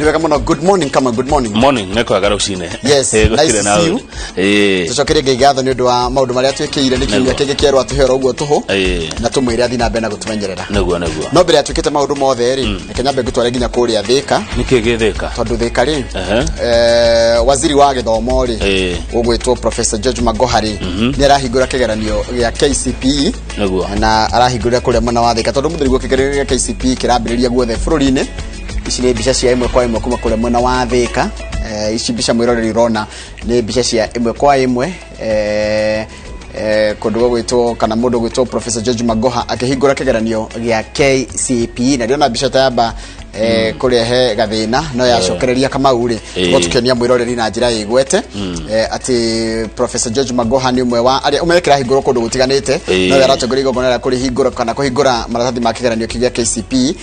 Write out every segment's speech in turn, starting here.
Nĩ wega mũno. Good morning kama good morning. Morning, nĩ kwega rũcinĩ. Yes, Eh, nice gũtirĩ to na see you. ũru. Ĩĩ. Tũcokerie Ngai ngatho nĩ ũndũ wa maũndũ marĩa twĩkĩire nĩ kiumia Nĩguo. kĩngĩ kĩerũ atũhe oro ũguo tũhũ Ĩĩ. na tũmwĩre athiĩ na mbere na gũtũmenyerera. Nĩguo. No mbere ya twĩkĩte maũndũ mothe rĩ, reke nyambe ngũtware nginya kũrĩa Thĩka. Nĩkĩ gĩthĩka? Tondũ Thĩka rĩ, Ehe. waziri wa gĩthomo rĩ, Ĩĩ. ũgwĩtwo Professor George Magoha rĩ, nĩ arahingũra kĩgeranio gĩa KCPE. Nĩguo. Na arahingũrĩra kũrĩa mwena wa Thĩka tondũ mũthuri guo kĩgeranio gĩa KCPE kĩrambĩrĩria guothe bũrũri-inĩ. Ici nĩ mbica cia ĩmwe kwa ĩmwe kuma kũrĩa mwena wa Thĩka. Ici mbica mwĩroreri ũrona nĩ mbica cia ĩmwe kwa ĩmwe, kũndũ gũgwĩtwo kana mũndũ ũgwĩtwo Professor George Magoha akĩhingũra kĩgeranio gĩa KCPE. Na ndĩrona mbica ta yamba kũrehe gathĩna no yacokereria Kamau rĩ, tũkorwo tũkĩonia mwĩroreri na njĩra ĩgwete atĩ Professor George Magoha nĩ ũmwe wa arĩa ũmenye kĩrahingũrwo kũndũ gũtiganĩte, no we aratongoria igongona rĩa kũrĩhingũra kana kũhingũra maratathi ma kĩgeranio kĩu gĩa KCPE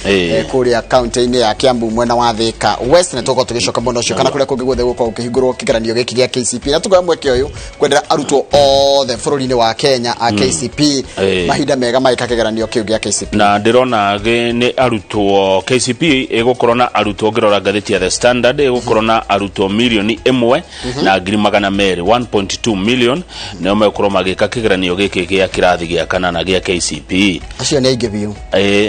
kũrĩa kaunti-inĩ ya Kiambu mwena wa Thika West. Na tũgũkorwo tũgĩcoka mwena ũcio kana kũrĩa kũngĩ guothe gũkorwo gũkĩhingũrwo kĩgeranio gĩkĩ gĩa KCPE, na tũkoya mweke ũyũ kwendera arutwo othe bũrũri-inĩ wa Kenya a KCPE mahinda mega magĩka kĩgeranio kĩu gĩa KCPE. Na ndĩrona nĩ arutwo KCPE ĩgũkorwo na arutwo, ngĩrora ngathĩti ya The Standard, ĩgũkorwo na arutwo 1,200,000, 1.2 million, nĩo megũkorwo magĩka kĩgeranio gĩkĩ gĩa kĩrathi gĩa kanana gĩa KCPE. Acio nĩ aingĩ biũ.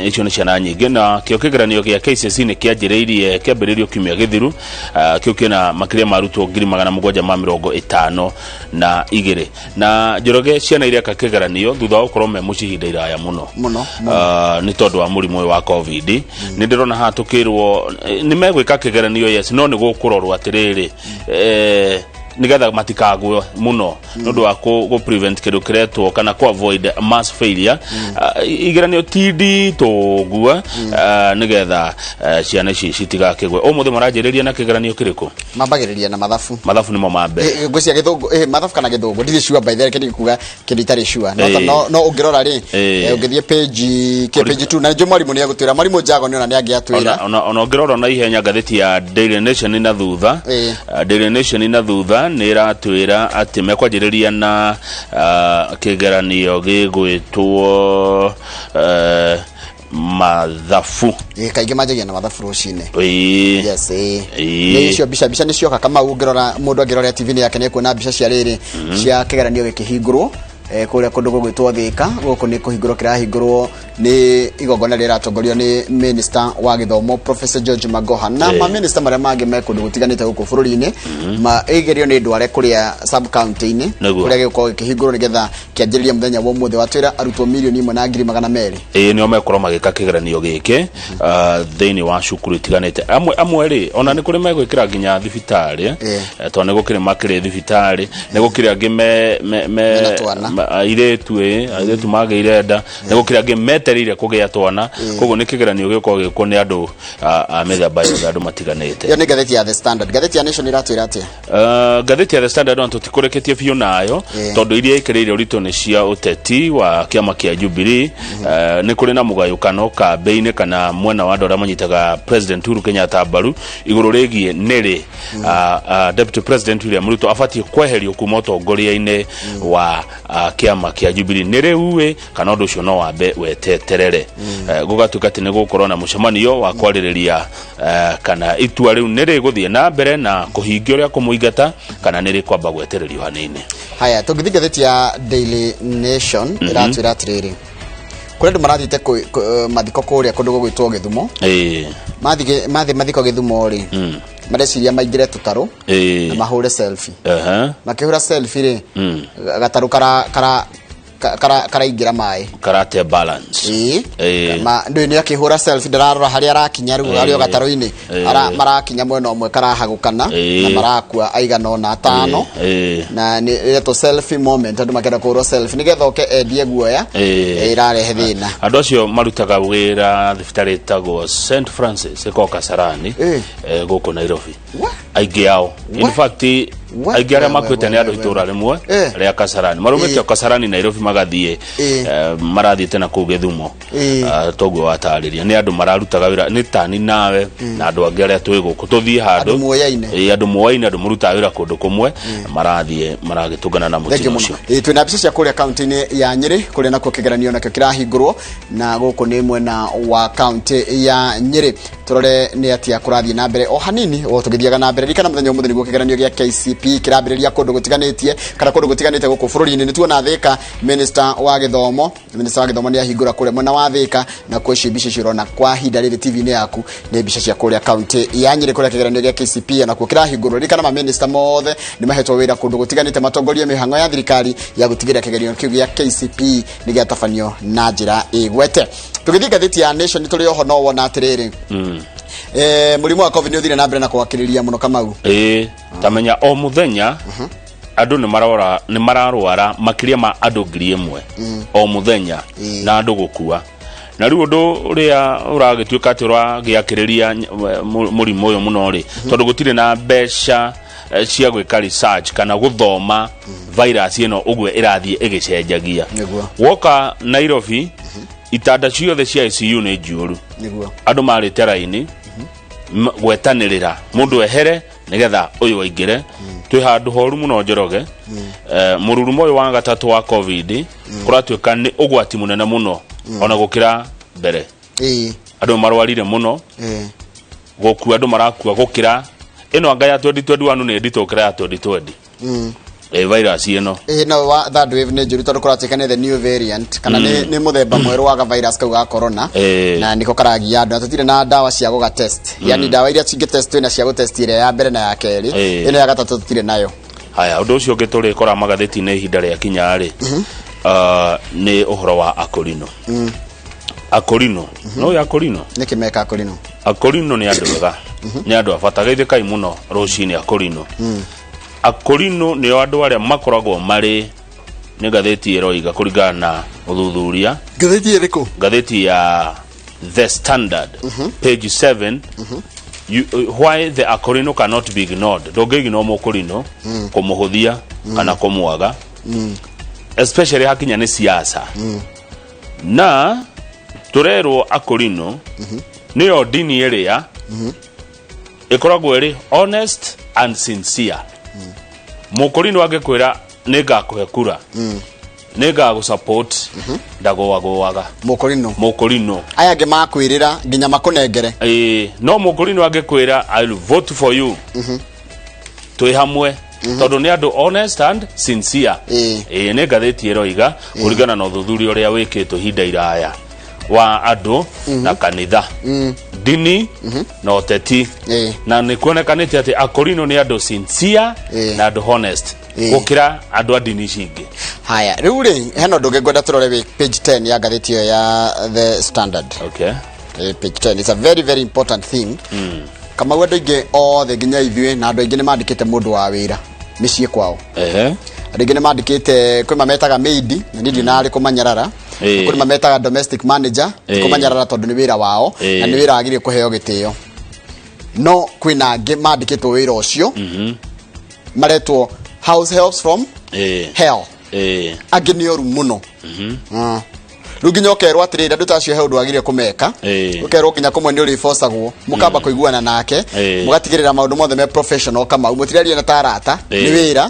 Icio nĩ ciana nyingĩ. Na kĩo kĩgeranio gĩa KCSE nĩ kĩanjĩrĩirie, kĩambĩrĩirio kiumia gĩthiru. Kĩu kĩna makĩria ma arutwo 752,000. Na Njoroge, ciana ireka kĩgeranio thutha wa gũkorwo me mũciĩ ihinda iraya mũno. Mũno, mũno. Nĩ tondũ wa mũrimũ ũyũ wa COVID. Nĩ ndĩrona haha tũkĩrwo nĩ megwĩka kĩgeranio, yes, no nĩ gũkũrorwo atĩrĩrĩ, nĩgetha matikagwe mũno nĩ ũndũ wa kũ prevent kĩndũ kĩretwo kana kũ avoid mass failure. Igeranio ti nditũ ũguo, nĩgetha ciana ici citigakĩgwe. Ũmũthĩ maranjĩrĩria na kĩgeranio kĩrĩkũ? Mambagĩrĩria na mathabu. Mathabu nĩmo ma mbere. Ngwĩciria gĩthũngũ, mathabu kana gĩthũngũ, ndirĩ sure by the way, kĩndũ kuga kĩndũ itarĩ sure no, no, no ũngĩrora rĩ, ũngĩthiĩ page kĩ page 2 na nĩnjũĩ mwarimũ nĩ egũtwĩra, mwarimũ Njago nĩ ona nĩ angĩatwĩra. Ona ũngĩrora na ihenya ngathĩti ya Daily Nation na thutha, Daily Nation na thutha nĩ ĩratwĩra atĩ mekwanjĩrĩria na kĩgeranio gĩgwĩtwo mathabu. Kaingĩ manjagia na mathabu rũcinĩ. Yes. Nĩ icio mbica nĩ cioka Kamau. Ũngĩrora, mũndũ angĩrora TV-inĩ yake nĩ ekuona mbica cia rĩrĩ cia kĩgeranio gĩkĩhingũrwo kũrĩa kũndũ gũgwĩtwo Thĩka. Gũkũ nĩ kũhingũrwo kĩrahingũrwo nĩ igongona rĩrĩa rĩratongorio nĩ minister wa gĩthomo Professor George Magoha na maminista marĩa mangĩ me kũndũ gũtiganĩte gũkũ bũrũri-inĩ. Ma igerio nĩ ndware kũrĩa sub county-inĩ kũrĩa gĩgũkorwo gĩkĩhingũrwo nĩgetha kĩanjĩrĩria mũthenya wa ũmũthĩ. Watwĩra arutwo 1,200,000. Ĩĩ, nĩo mekorwo magĩka kĩgeranio gĩkĩ thĩinĩ wa cukuru itiganĩte. Amwe amwe rĩ, ona nĩ kũrĩ megwĩkĩra nginya thibitarĩ. Tondũ nĩ gũkĩrĩ makĩrĩ thibitarĩ, nĩ gũkĩrĩ angĩ me Mena twana. Airĩtu, ĩ airĩtu magĩire nda, nĩ gũkĩrĩ angĩ metereire kũgĩa twana. Koguo nĩ kĩgeranio gĩgũkorwo gĩkwo nĩ andũ a mĩthemba yothe, andũ matiganĩte. Ĩyo nĩ ngathĩti ya The Standard. Ngathĩti ya Nation ĩratwĩra atĩa? Ngathĩti ya The Standard ona tũtikũrĩkĩtie biũ nayo tondũ iria ĩkĩrĩire ũritũ nĩ cia ũteti wa kĩama kĩa Jubilee. Nĩ kũrĩ na mũgayũkano kambĩ-inĩ kana mwena wa andũ arĩa manyitaga President Uhuru Kenyatta mbaru igũrũ rĩgiĩ nĩrĩ Deputy President William Ruto abatiĩ kweherio kuma ũtongoria-inĩ wa kĩama kĩa Jubilee, nĩ rĩu ĩ kana ũndũ ũcio no wambe weteterere. Gũgatuĩka atĩ nĩ gũgũkorwo na mũcemanio wa kwarĩrĩria kana itua rĩu nĩ rĩgũthiĩ na mbere na kũhingia ũrĩa kũmũingata kana nĩ rĩkwamba gwetererio hanini. Haya, tũngĩthiĩ ngathĩti ya Daily Nation ĩratwĩra atĩrĩrĩ, kũrĩ andũ marathiĩte mathiko kũrĩa kũndũ gũgwĩtwo Gĩthumo. Mathiĩ mathiko Gĩthumo rĩ, mareciria maingĩre tũtarũ na mahũre selfie. Makĩhũra selfie rĩ, gatarũ kara karaingĩra maĩ. Karate balance. Ĩĩ. Ndũĩ nĩ akĩhũra selfie ndararora harĩa arakinya rĩu arĩ o gatarũ-inĩ. Marakinya mwena ũmwe karahagũkana na marakua aigana ũna, atano. Na nĩ ĩretwo selfie moment, andũ makĩenda kũhũrwo selfie nĩgetha oke endie guoya. Ĩrarehe thĩna. Andũ acio marutaga wĩra thibitarĩ ĩtagwo St Francis ĩkoragwo Kasarani, gũkũ Nairobi. What? Aingĩ ao in What? fact We, Aingĩ arĩa we, makuĩte we, nĩ andũ we, we, itũra rĩmwe rĩa Kasarani, marumĩte o Kasarani Nairobi magathiĩ, marathiĩte na kũu Gĩthumo. Toguo watarĩria, nĩ andũ mararutaga wĩra, nĩ tani nawe na andũ angĩ arĩa twĩ gũkũ tũthiĩ handũ. Andũ muoyaine. Ĩĩ, andũ muoyaine, andũ mũrutaga wĩra kũndũ kũmwe, marathiĩ maragĩtũngana na Thengiũ mũtino mũno. ũcio. Ĩĩ, twĩna mbica cia kũrĩa kaunti-inĩ ya Nyĩrĩ, kũrĩa nakuo kĩgeranio nakĩo kĩrahingũrwo, na gũkũ nĩ mwena wa kaunti ya Nyĩrĩ. Tũrore nĩ atĩa kũrathiĩ na mbere o hanini o tũgĩthiaga na mbere. Ririkana mũthenya ũmũthĩ nĩguo kĩgeranio gĩa KCPE kĩrambĩrĩria kũndũ gũtiganĩtie kana kũndũ gũtiganĩte gũkũ bũrũri-inĩ. Nĩ tuona Thĩka, minister wa gĩthomo nĩ ahingũra kũrĩa mwena wa Thĩka, na kwĩ ici mbica icio ũrona kwa ihinda rĩrĩ TV-inĩ yaku nĩ mbica cia kũrĩa kaunti ya Nyĩrĩ, kũrĩa kĩgeranio gĩa KCPE nakuo kĩrahingũrwo. Ririkana ma minister mothe nĩ mahetwo wĩra kũndũ gũtiganĩte matongorie mĩhang'o ya thirikari ya gũtigĩrĩra kĩgeranio kĩu gĩa KCPE nĩ gĩatabanio na njĩra ĩgwete. Tũgĩthiĩ ngathĩti ya Nation, tũrĩ oho no wona atĩrĩrĩ, mũrimũ wa COVID nĩ ũthire na mbere na kwakĩrĩria mũno, Kamau. Ĩĩ, tamenya o mũthenya andũ nĩ marora, nĩ mararwara makĩria ma andũ 1,000 o mũthenya na andũ gũkua. Na rĩu ũndũ ũrĩa ũragĩtuĩka atĩ ũragĩakĩrĩria mũrimũ ũyũ mũno rĩ, tondũ gũtirĩ na mbeca cia gwĩka research kana gũthoma virus ĩno ũguo ĩrathiĩ ĩgĩcenjagia. Woka Nairobi, itanda ciothe cia ICU nĩ njiyũru. Andũ marĩte raini gwetanĩrĩra mũndũ ehere nĩgetha ũyũ aingĩre. Twĩ handũ horu mũno, Njoroge. Mũrurumo ũyũ wa gatatũ wa COVID kũratuĩka nĩ ũgwati mũnene mũno ona gũkĩra mbere. Andũ marwarire mũno, gũkua andũ marakua gũkĩra ĩno anga ya 2021 nĩ nditũ gũkĩra ya 2020, virus ĩno. Ĩno wa third wave nĩ njũru tondũ kũratuĩka nĩ the new variant kana nĩ mũthemba mwerũ wa virus kau ga corona, na nĩko karagia andũ, na tũtirĩ na ndawa cia gũga test, yani ndawa iria cingĩ test twĩna cia gũtest ĩrĩa ya mbere na ya kerĩ, ĩno ya gatatũ tũtirĩ nayo. Haya, ũndũ ũcio ũngĩ tũrĩkora magathĩti-inĩ ihinda rĩa kinya rĩ, nĩ ũhoro wa akorino. Akorino, no ũyũ akorino. Nĩkĩ meka akorino? Akorino nĩ andũ ega, nĩ andũ a bata. Geithĩkai mũno rũcinĩ akorino. Akorino nĩo andũ arĩa makoragwo marĩ, nĩ ngathĩti ĩroiga kũringana na ũthuthuria. Ngathĩti ĩrĩkũ? Ngathĩti ya The Standard, page 7, why the akorino cannot be ignored. Ndũngĩignore mũkorino, kũmũhũthia kana kũmwaga, especially hakinya nĩ siasa. Na tũrerwo akorino nĩyo ndini ĩrĩa ĩkoragwo ĩrĩ honest and sincere. Mũkorino angĩkwĩra nĩ ngakũhe kura, nĩ ngagũ support, ndagũagũaga. Mũkorino? Mũkorino. Aya angĩ makwĩrĩra nginya makũnengere. Ĩĩ, no mũkorino angĩkwĩra "I will vote for you", twĩ hamwe, tondũ nĩ andũ honest and sincere. Ĩĩ, nĩ ngathĩti ĩroiga kũringana na ũthuthuria ũrĩa wĩkĩtwo ihinda iraya wa andũ na kanitha, ndini na ũteti, na nĩ kuonekanĩte atĩ akorino nĩ andũ sincere na andũ honest gũkĩra andũ a ndini ici ingĩ. Haya, rĩu rĩ, hena ũndũ ũngĩ ngwenda tũrore wĩ page 10 ya ngathĩti ĩyo ya The Standard. Page 10, it's a very very important thing, Kamau. Andũ aingĩ othe nginya ithuĩ na andũ aingĩ nĩ mandĩkĩte mũndũ wa wĩra mĩciĩ kwao. Andũ aingĩ nĩ mandĩkĩte, kwĩ mametaga maid, na niĩ ndiũ narĩ kũmanyarara. Kwĩ mametaga domestic manager, kũmanyarara tondũ nĩ wĩra wao na nĩ wĩra wagĩrĩire kũheo gĩtĩo. No kwĩna angĩ mandĩkĩtwo wĩra ũcio maretwo house helps from hell. Angĩ nĩ oru mũno. Rĩu nginya ũkerwo atĩrĩrĩ, andũ ta acio he ũndũ wagĩrĩire kũmeka. Ũkerwo nginya kũmwe nĩ ũrĩbocagwo, mũkamba kũiguana nake, mũgatigĩrĩra maũndũ mothe me professional. Kamau, mũtiraria na ta arata, nĩ wĩra.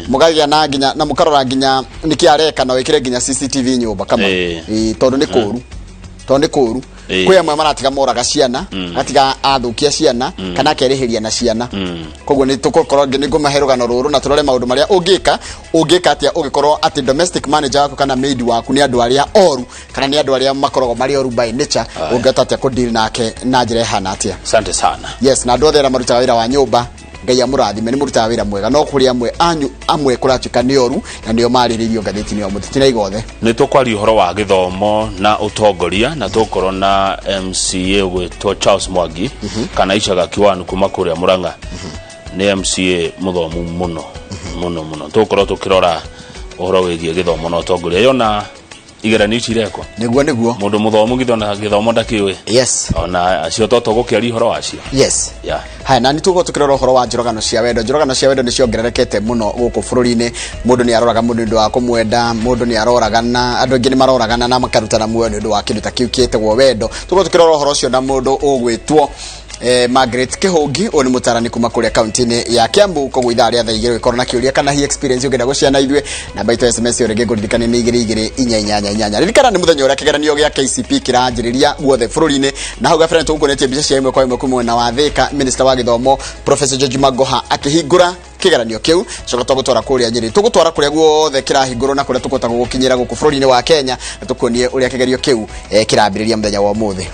Mũkagĩa na nginya na mũkarora nginya nĩkĩ areka, na wĩkĩre nginya CCTV nyũmba, Kamau. Ĩĩ, tondũ nĩ kũru, tondũ nĩ kũru. Kwĩ amwe maratiga moraga ciana, agatiga athũkia ciana kana akerĩhĩria na ciana. Koguo nĩ tũgũkorwo nĩ ngũmahe rũgano rũrũ na tũrore maũndũ marĩa ũngĩka. Ũngĩka atĩa ũngĩkorwo atĩ domestic manager waku kana maid waku nĩ andũ arĩa oru, kana nĩ andũ arĩa makoragwo marĩ oru by nature? Ũngĩhota atĩa kũ deal nake na njĩra ĩhana atĩa? Asante sana. Yes, na andũ othe arĩa marutaga wĩra wa nyũmba, Ngai amũrathime, nĩ mũrutaga wĩra mwega, no kũrĩ amwe anyu, amwe kũratuĩka nĩ oru, na nĩo marĩrĩirio ngathĩti-inĩ ya ũmũthĩ. Tina igothe. Nĩ tũkwaria ũhoro wa gĩthomo na ũtongoria, na tũgũkorwo na MCA ũgwĩtwo Charles Mwangi kana Icaga Kiwanu kuma kũrĩa Mũrang'a. Nĩ MCA mũthomu mũno mũno mũno. Tũgũkorwo tũkĩrora ũhoro wĩgiĩ gĩthomo na ũtongoria yona. Igeranio ici irekwo. Nĩguo, nĩguo. Mũndũ mũthomu githona gĩthomo ndakĩũĩ. Ona acio to tũgũkĩaria ũhoro wacio. Yeah. Haya, na nĩ tũgũkorwo tũkĩrora ũhoro wa njũragano cia wendo. Njũragano cia wendo nĩ ciongererekete mũno gũkũ bũrũri-inĩ. Mũndũ nĩ aroraga mũndũ nĩ ũndũ wa kũmwenda, mũndũ nĩ aroragana, andũ aingĩ nĩ maroragana na makarutana muoyo nĩ ũndũ wa kĩndũ ta kĩu kĩtagwo wendo. Tũgũkorwo tũkĩrora ũhoro ũcio na mũndũ ũgwĩtwo Margaret Kĩhũngi. Ũyũ nĩ mũtarani kuma kũrĩa kaunti-inĩ ya Kiambu. Koguo ithaa rĩa thaa 2 ũgĩkorwo na kĩũria kana hi experience ũngĩenda gũciana ithuĩ, namba itũ ya SMS ĩyo rĩngĩ ngũririkanie nĩ 22488. Ririkana nĩ mũthenya ũrĩa kĩgeranio gĩa KCP kĩranjĩrĩria guothe bũrũri-inĩ, na hau gabere tũgũkuonetie mbica cia ĩmwe kwa ĩmwe kuma mwena wa Thika, Minister wa gĩthomo Professor George Magoha akĩhingũra kĩgeranio kĩu. Coka tũgũtwara kũrĩa Nyĩrĩ, tũgũtwara kũrĩa guothe kĩrahingũrwo na kũrĩa tũkũhota gũgũkinyĩra gũkũ bũrũri-inĩ wa Kenya, na tũkuonie ũrĩa kĩgerio kĩu kĩrambĩrĩria mũthenya wa ũmũthĩ.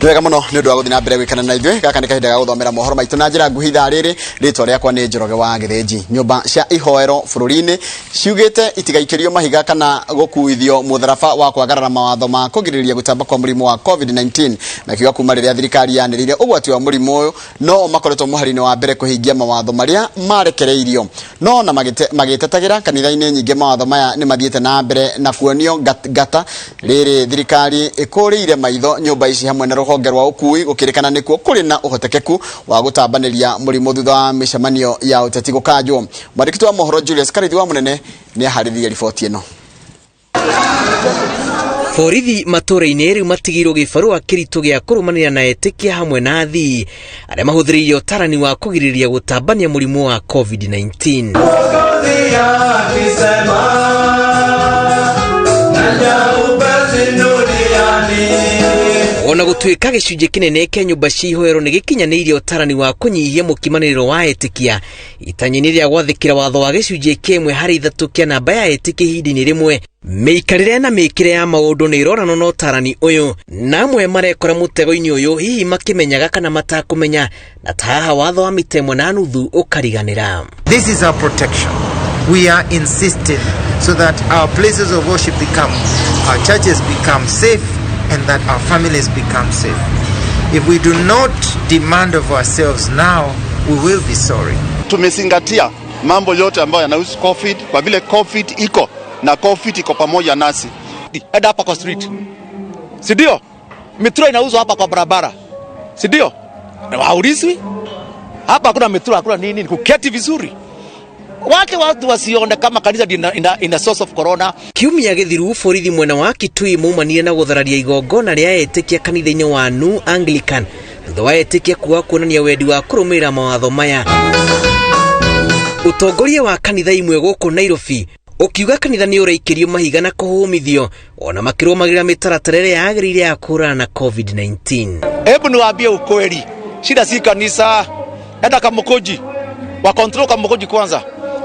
Nĩ wega mũno nĩ ũndũ wa gũthiĩ na mbere gwĩkana na ithuĩ. Gaka nĩ kahinda ga gũthomera mohoro maitũ na njĩra nguhĩ ithaa rĩrĩ. Rĩtwa rĩakwa nĩ Njoroge wa Gĩthĩnji. Nyũmba cia ihoero bũrũri-inĩ ciugĩte itigaikĩrio mahiga kana gũkuithio mũtharaba wa kwagarara mawatho ma kũgirĩrĩria gũtamba kwa mũrimũ wa COVID-19, makiuga kuma rĩrĩa thirikari yanĩrĩire ũgwati wa mũrimũ ũyũ, no makoretwo mũhari-inĩ wa mbere kũhingia mawatho marĩa marekereirio. No na magĩtetagĩra kanitha-inĩ nyingĩ, mawatho maya nĩ mathiĩte na mbere na kuonio ngata rĩrĩ thirikari ĩkũrĩire maitho nyũmba ici hamwe na rũhonge rwa ũkui, gũkĩrĩkana nĩkuo kũrĩ na ũhotekeku wa gũtambanĩria mũrimũ thutha wa mĩcemanio ya ũteti gũkanjwo. Mwandĩki wa mohoro Julius Karithi wa Mũnene nĩ aharĩrĩria riboti ĩno. Borithi matũũra-inĩ rĩu matigĩirwo gĩbarũa kĩritũ gĩa kũrũmanĩra na etĩkia hamwe na athii arĩa mahũthĩrĩire ũtarani wa kũgirĩrĩria gũtambania mũrimũ wa COVID-19. Ona gũtuĩka gĩcunjĩ kĩnene kĩa nyũmba cia ihoero nĩ gĩkinyanĩirie ũtarani wa kũnyihia mũkimanĩrĩro wa etĩkia, itanya-inĩ rĩa gwathĩkĩra watho wa gĩcunjĩ kĩa 1/3 kĩa namba ya etĩkia ihinda-inĩ rĩmwe, mĩikarĩre na mĩkĩre ya maũndũ nĩ ĩrorano na ũtarani ũyũ, na amwe marekora mũtego-inĩ ũyũ hihi makĩmenyaga kana matakũmenya, na ta haha watho wa mita 1.5 ũkariganĩra. This is our protection. We are insisting so that our places of worship become, our churches become safe, and that our families become safe. If we do not demand of ourselves now, we will be sorry. Tumezingatia mambo yote ambayo yanahusu COVID, kwa vile COVID iko na COVID iko pamoja nasi. Enda hapa kwa street, si ndio? Mitro inauzwa hapa kwa barabara, si ndio? Na haulizwi hapa, hakuna mitro, hakuna nini, ni kuketi vizuri. Wache watu wasione kama kanisa ina source of corona. Kiumia gĩthiru borithi mwena wa Kitui maumanire na gũthararia igongona rĩa etĩkia kanitha-inĩ wa New Anglican thutha wa etĩkia kuaga kuonania wendi wa kũrũmĩrĩra mawatho maya. Ũtongoria wa kanitha imwe gũkũ Nairobi ũkiuga kanitha nĩ ũraikĩrio mahiga na kũhũmithio ona makĩrũmagĩrĩra mĩtaratara ĩrĩa yagĩrĩire ya kũhũrana na COVID-19. Hebu niwaambie ukweli, shida si kanisa. Enda Kamukunji, wa control Kamukunji kwanza,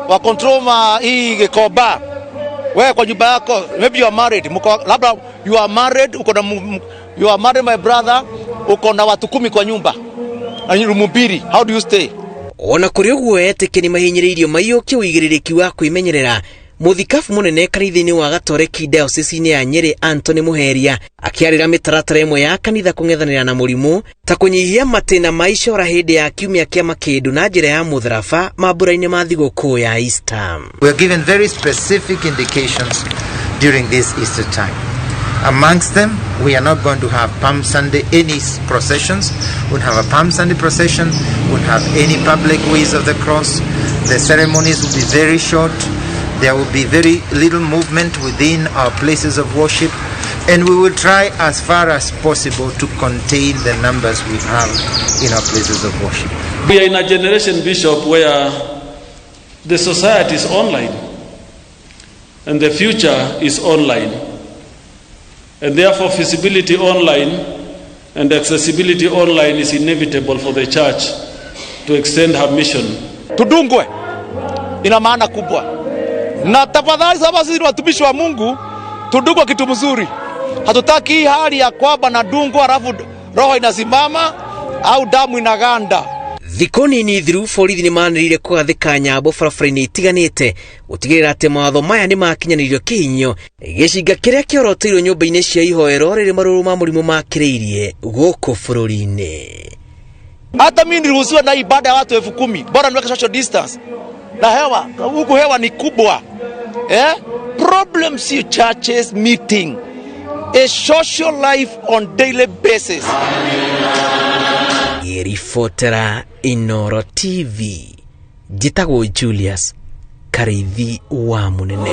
wa control ma hii Gikomba. Wewe kwa nyumba yako, maybe you are married, mko labda you are married, uko na you are married my brother, uko na watu 10 kwa nyumba na room 2, how do you stay? Ona kũrĩ ũguo etĩkia nĩ mahinyĩrĩirio maiyũkie ũigĩrĩrĩki wa kwĩmenyerera. Mũthikabu mũnene kanitha-inĩ wa Gatoreki diocese-inĩ ya Nyĩrĩ Anthony Muheria akĩarĩra mĩtaratara ĩmwe ya kanitha kũng'ethanĩra na mũrimũ ta kũnyihia matĩna ma icora hĩndĩ ya kiumia kĩa makĩndũ na njĩra ya mũtharaba mambũra-inĩ ma thigũkũ ya Easter. We are given very specific indications during this Easter time. Amongst them, we are not going to have Palm Sunday, any processions. We won't have a Palm Sunday procession. We won't have any public ways of the cross. The ceremonies will be very short. There will be very little movement within our places of worship. And we will try as far as possible to contain the numbers we have in our places of worship. We are in a generation, Bishop, where the society is online and the future is online. And therefore, feasibility online and accessibility online is inevitable for the church to extend her mission. Tudungwe ina maana kubwa, na tafadhali sababu sisi ni watumishi wa Mungu, tudungwe kitu mzuri. Hatutaki hii hali ya kwamba nadungwa alafu roho inasimama au damu inaganda. Thikũ nini thiru borithi nĩ manĩrĩire kũgathĩka nyambo barabara-inĩ itiganĩte gũtigĩrĩra atĩ mawatho maya nĩ makinyanĩirio kĩhinyio, gĩcinga kĩrĩa kĩoroteirwo nyũmba-inĩ cia ihoero rĩrĩ marũrũ ma mũrimũ makĩrĩirie gũkũ bũrũri-inĩ. Hata mimi niliruhusiwa na ibada ya watu 10,000, bora niweke social distance na hewa huku, hewa ni kubwa eh? Problem si churches meeting, a social life on daily basis. Ngĩribotera Inooro TV, njĩtagwo Julius Karĩithi wa Mũnene.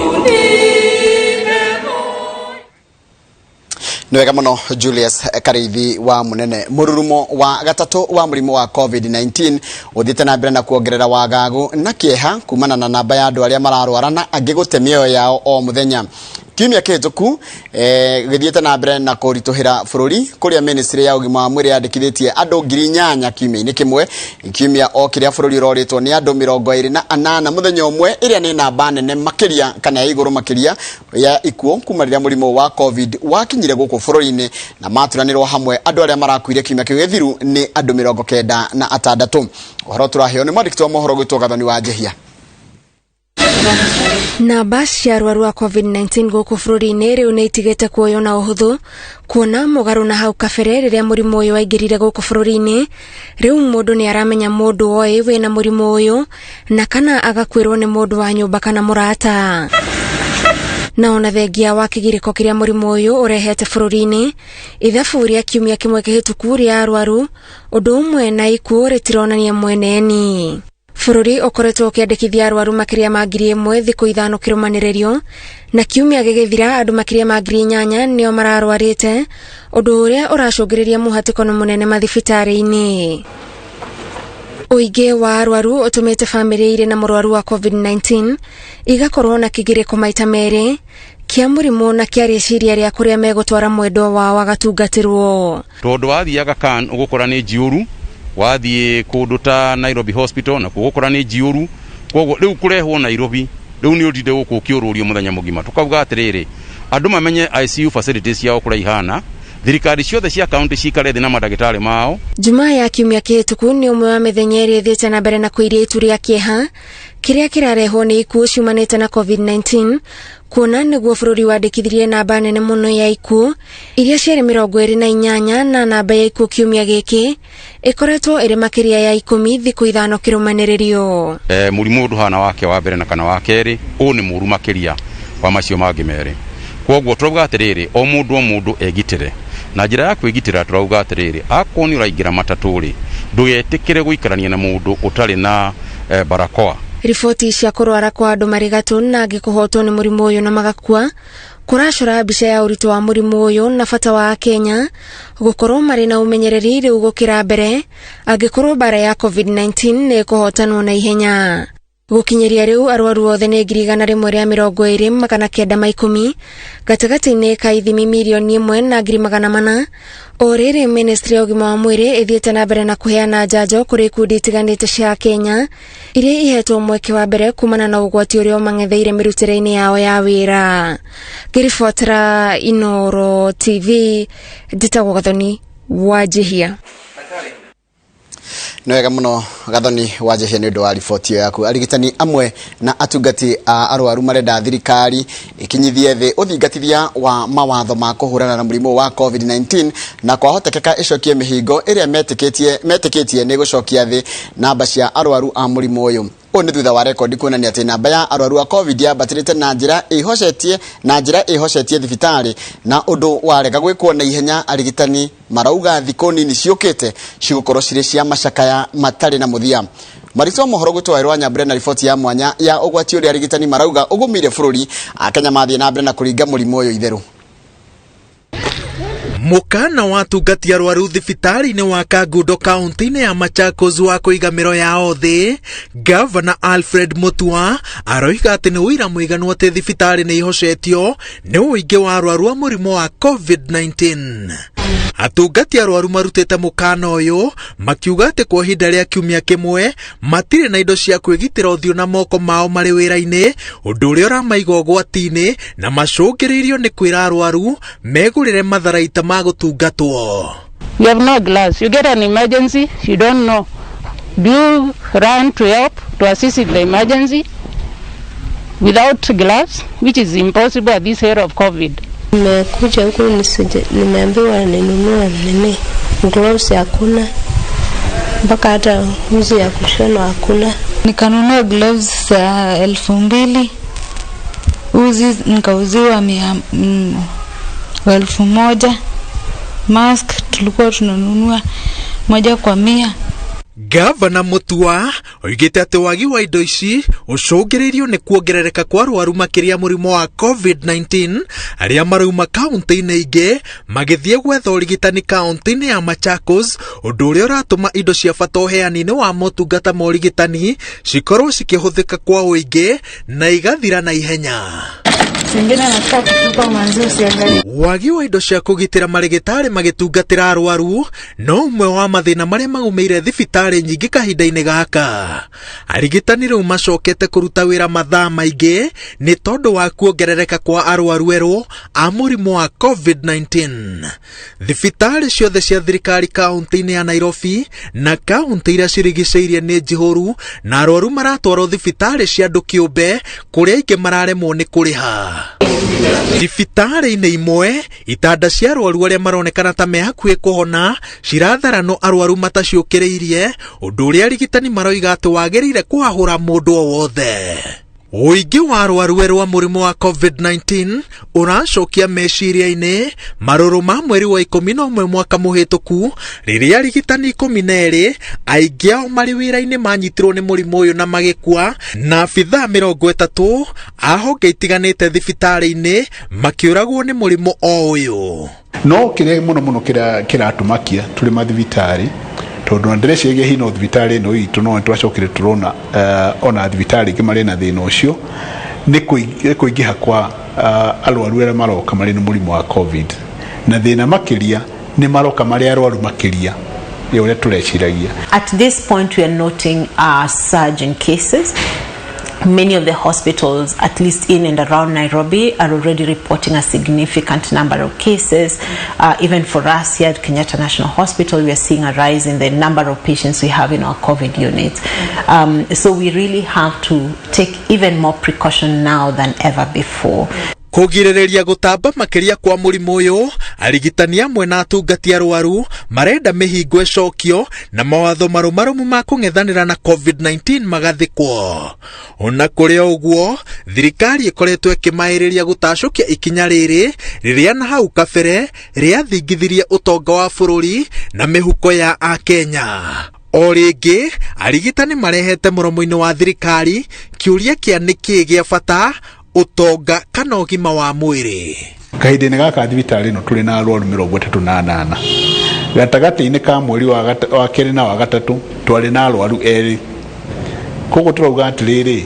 Nĩ wega mũno Julius Karĩithi wa Mũnene. Mũrurumo wa gatatũ wa mũrimũ wa COVID-19 ũthiĩte na mbere na kuongerera wagagu na kĩeha kumana na namba ya andũ arĩa mararwara na angĩ gũte mĩoyo yao o mũthenya. Kiumia kĩhĩtũku gĩthiĩte na mbere na kũritũhĩra bũrũri kũrĩa ministry ya ũgima wa mwĩrĩ yandĩkithĩtie andũ 8,000 kiumia-inĩ kĩmwe, kiumia o kĩrĩa bũrũri ũrorĩtwo nĩ andũ 28 mũthenya ũmwe, ĩrĩa nĩ namba nene makĩria kana ya igũrũ makĩria ya ikuũ kuma rĩrĩa mũrimũ wa COVID wakinyire gũkũ bũrũri-inĩ, na maturanĩrwo hamwe andũ arĩa marakuire kiumia kĩu gĩthiru nĩ andũ 96. Ũhoro tũraheo nĩ mwandĩki wa mohoro gwĩtwo Gathoni wa Njehia. Namba cia arwaru a COVID-19 gũkũ bũrũri-inĩ rĩu nĩ itigĩte kuoywo na ũhũthũ, kuona mũgarũ na hau kabere rĩrĩa mũrimũ ũyũ waingĩrire gũkũ bũrũri-inĩ. Rĩu mũndũ nĩ aramenya mũndũ oĩ wĩna mũrimũ ũyũ na kana agakuĩrwo nĩ mũndũ wa nyũmba kana mũrata. Na ona thengia wa kĩgirĩko kĩrĩa mũrimũ ũyũ ũrehete bũrũri-inĩ, ithabu rĩa kiumia kĩmwe kĩhĩtũku rĩa arwaru ũndũ ũmwe na ikuũ rĩtironania mweneni. Bũrũri ũkoretwo ũkĩandĩkithia arwaru makĩria ma 1,000 thikũ 5 kĩrũmanĩrĩrio, na kiumia gĩgĩthira andũ makĩria ma 8,000 nĩo mararwarĩte, ũndũ ũrĩa ũracũngĩrĩria mũhatĩkano mũnene mathibitarĩ-inĩ. Ũingĩ wa arwaru ũtũmĩte bamĩrĩ irĩ na mũrwaru wa COVID-19 igakorwo na kĩgirĩko maita merĩ kĩa mũrimũ na kĩa rĩciria rĩa kũrĩa megũtwara mwendwa wao agatungatĩrwo. Tondũ wathiaga kan ũgũkora nĩ njiũru, wathiĩ kũndũ ta Nairobi Hospital na gũkora nĩ njiũru, koguo rĩu kũrehwo Nairobi rĩu nĩ ũtinde gũkũ ũkĩũrũrio mũthenya mũgima. Tũkauga atĩrĩrĩ, andũ mamenye ICU facilities ciao kũrĩa ihana, thirikari ciothe cia kaunti cikare thĩ na mandagĩtarĩ mao. Jumaa ya kiumia kĩhĩtũku nĩ ũmwe wa mĩthenya ĩrĩa ĩthiĩte na mbere na kũiria itu rĩa kĩeha kĩrĩa kĩrarehwo nĩ ikuũ ciumanĩte na COVID-19, kuona nĩguo bũrũri wandĩkithirie namba nene mũno ya ikuũ iria ciarĩ 28, na namba ya ikuũ kiumia gĩkĩ ĩkoretwo ĩrĩ makĩria ya 10 thikũ 5 kĩrũmanĩrĩrio. Mũrimũ ndũhana wake wa mbere na kana wa kerĩ, ũũ nĩ mũru makĩria wa macio mangĩ merĩ. Koguo tũrauga atĩrĩrĩ, o mũndũ egitĩre. Na njĩra ya kwĩgitĩra tũrauga atĩrĩrĩ, akorwo nĩ ũraingĩra matatũ-rĩ, ndũgetĩkĩre gũikarania na mũndũ ũtarĩ na barakoa. Riboti cia kũrwara kwa andũ marĩ gatũ na angĩ kũhotwo nĩ mũrimũ ũyũ na magakua kũracora mbica ya ũritũ wa mũrimũ ũyũ na bata wa Kenya gũkorwo marĩ na ũmenyereri rĩu gũkĩra mbere angĩkorwo mbara ya COVID-19 nĩ ĩkũhotanwo na ihenya. Gũkinyĩria rĩu arwaru othe nĩ 120,910 gatagatĩ-inĩ ka ithimi 1,400,000. O rĩrĩ ministry ya ũgima wa mwĩrĩ ĩthiĩte na mbere na kũheana njanjo kũrĩ ikundi itiganĩte cia Kenya iria ihetwo mweke wa mbere kumana na ũgwati ũrĩa ũmang'etheire mĩrutĩre-inĩ yao ya wĩra. Ngĩribotera Inooro TV, njĩtagwo Gathoni wa Njihia. Nĩ wega mũno Gathoni wa Njihia nĩ ũndũ wa riboti ĩyo yaku. Arigitani amwe na atungati a arwaru marenda thirikari ikinyithie thĩ ũthingatithia wa mawatho ma kũhũrana na mũrimũ wa COVID-19 na kwahotekeka ĩcokie mĩhingo ĩrĩa metĩkĩtie nĩ gũcokia thĩ namba cia arwaru a mũrimũ ũyũ. Ũũ nĩ thutha wa rekondi kuonania atĩ namba ya arwaru a COVID yambatĩrĩte na njĩra ĩhocetie thibitarĩ, na ũndũ warega gwĩkwo na ihenya arigitani marauga thikũ nini ciũkĩte cigũkorwo cirĩ cia macakaya matarĩ na mũthia. Marito wa mohoro gwĩtwo Wairũ wa Nyambure na riboti ya mwanya ya ũgwati ũrĩa arigitani marauga ũgũmĩire bũrũri Akenya mathiĩ na mbere na kũringa mũrimũ ũyũ itherũ. Mũkana wa atungati arwaru thibitarĩ-inĩ wa Kangundo kaunti-inĩ ya Machakos wa kũiga mĩro yao thĩ, Gavana Alfred Mutua aroiga atĩ nĩ ũira mũiganu atĩ thibitarĩ nĩ ihocetio nĩ ũingĩ wa arwaru a mũrimũ wa COVID-19. Atungati arwaru marutĩte mũkana ũyũ makiuga atĩ kwa ihinda rĩa kiumia kĩmwe matirĩ na indo cia kwĩgitĩra ũthiũ na moko mao marĩ wĩra-inĩ, ũndũ ũrĩa ũramaiga ũgwati-inĩ na macũngĩrĩirio nĩ kwĩra arwaru megũrĩre matharaita ma gũtungatwo. You have no gloves. You get an emergency, you don't know. Do you run to help, to assist in the emergency without gloves, which is impossible at this era of COVID? Nimekuja huku nimeambiwa ninunue nini gloves, hakuna mpaka hata uzi ya kushonwa hakuna. Nikanunua gloves za 2000, uzi nikauziwa 1000, mask tulikuwa tunanunua 1 kwa 100. Gavana Mutua oigĩte atĩ wagi wa indo ici ũcũngĩrĩirio nĩ kuongerereka kwa arwaru makĩria mũrimũ wa COVID-19 arĩa marauma kaunti-inĩ ingĩ magĩthiĩ gwetha ũrigitani kaunti-inĩ ya Machakos, ũndũ ũrĩa ũratũma indo cia bata ũheani-inĩ wa motungata ma ũrigitani cikorwo cikĩhũthĩka kwa ũingĩ na igathira na ihenya. Wagi wa indo cia kũgitĩra marĩgĩtarĩ magĩtungatĩra arwaru no ũmwe wa mathĩna marĩa magũmĩire thibitarĩ nyingĩ kahinda-inĩ gaka. Arigitani rĩu macokete kũruta wĩra mathaa maingĩ nĩ tondũ wa kuongerereka kwa arwaru erũ a mũrimũ wa COVID-19. Thibitarĩ ciothe cia thirikari kaunti-inĩ ya Nairobi na kaunti iria cirigicĩirie nĩ njihũru na arwaru maratwarwo thibitarĩ cia andũ kĩũmbe kũrĩa aingĩ mararemwo nĩ kũrĩha. Thibitarĩ-inĩ imwe itanda cia arwaru arĩa maronekana ta me hakuhĩ kũhona ciratharanwo arwaru mataciũkĩrĩirie, ũndũ ũrĩa arigitani maroiga atĩ wagĩrĩire kũhahũra mũndũ o wothe. Ũingĩ wa arwaru erũ a mũrimũ wa COVID-19 ũracokia meciria-inĩ marũrũ ma mweri wa 11 mwaka mũhĩtũku rĩrĩa arigitani 12 aingĩ ao marĩ wĩra-inĩ manyitirwo nĩ mũrimũ ũyũ na magĩkua, na abithaa 30 a honge itiganĩte thibitarĩ-inĩ makĩũragwo nĩ mũrimũ o ũyũ. No kĩrĩa mũno mũno kĩratũmakia tũrĩ mathibitarĩ, tondũ na ndĩreciria hino thibitarĩ ĩno itũ no twacokire tũrona ona thibitarĩ ingĩ marĩ na thĩna ũcio, nĩ kũingĩha kwa arwaru arĩa maroka marĩ na mũrimũ wa COVID, na thĩna makĩria nĩ maroka marĩ arwaru makĩria ya ũrĩa tũreciragia. At this point we are noting a surge in cases. Many of the hospitals, at least in and around Nairobi, are already reporting a significant number of cases. Even for us here at Kenyatta National Hospital, we are seeing a rise in the number of patients we have in our COVID units. So we really have to take even more precaution now than ever before. Kũgirĩrĩria gũtamba makĩria kwa mũrimũ ũyũ, arigitani amwe na atungati arwaru marenda mĩhingo ĩcokio na mawatho marũmarũmu ma kũng'ethanĩra na COVID-19 magathĩkwo. Ona kũrĩ o ũguo, thirikari ĩkoretwo ĩkĩmaĩrĩria gũtacũkia ikinya rĩrĩ rĩrĩa na hau kabere rĩathingithirie ũtonga wa bũrũri na mĩhuko ya Akenya. O rĩngĩ, arigitani marehete mũromo-inĩ wa thirikari kĩũria kĩa nĩkĩĩ gĩa bata, ũtonga kana ũgima wa mwĩrĩ. Kahinda-inĩ gaka thibitarĩ ĩno tũrĩ na arwaru 38. Gatagatĩ-inĩ ka mweri wa kerĩ na wa gatatũ twarĩ na arwaru 2. Koguo tũrauga atĩrĩrĩ,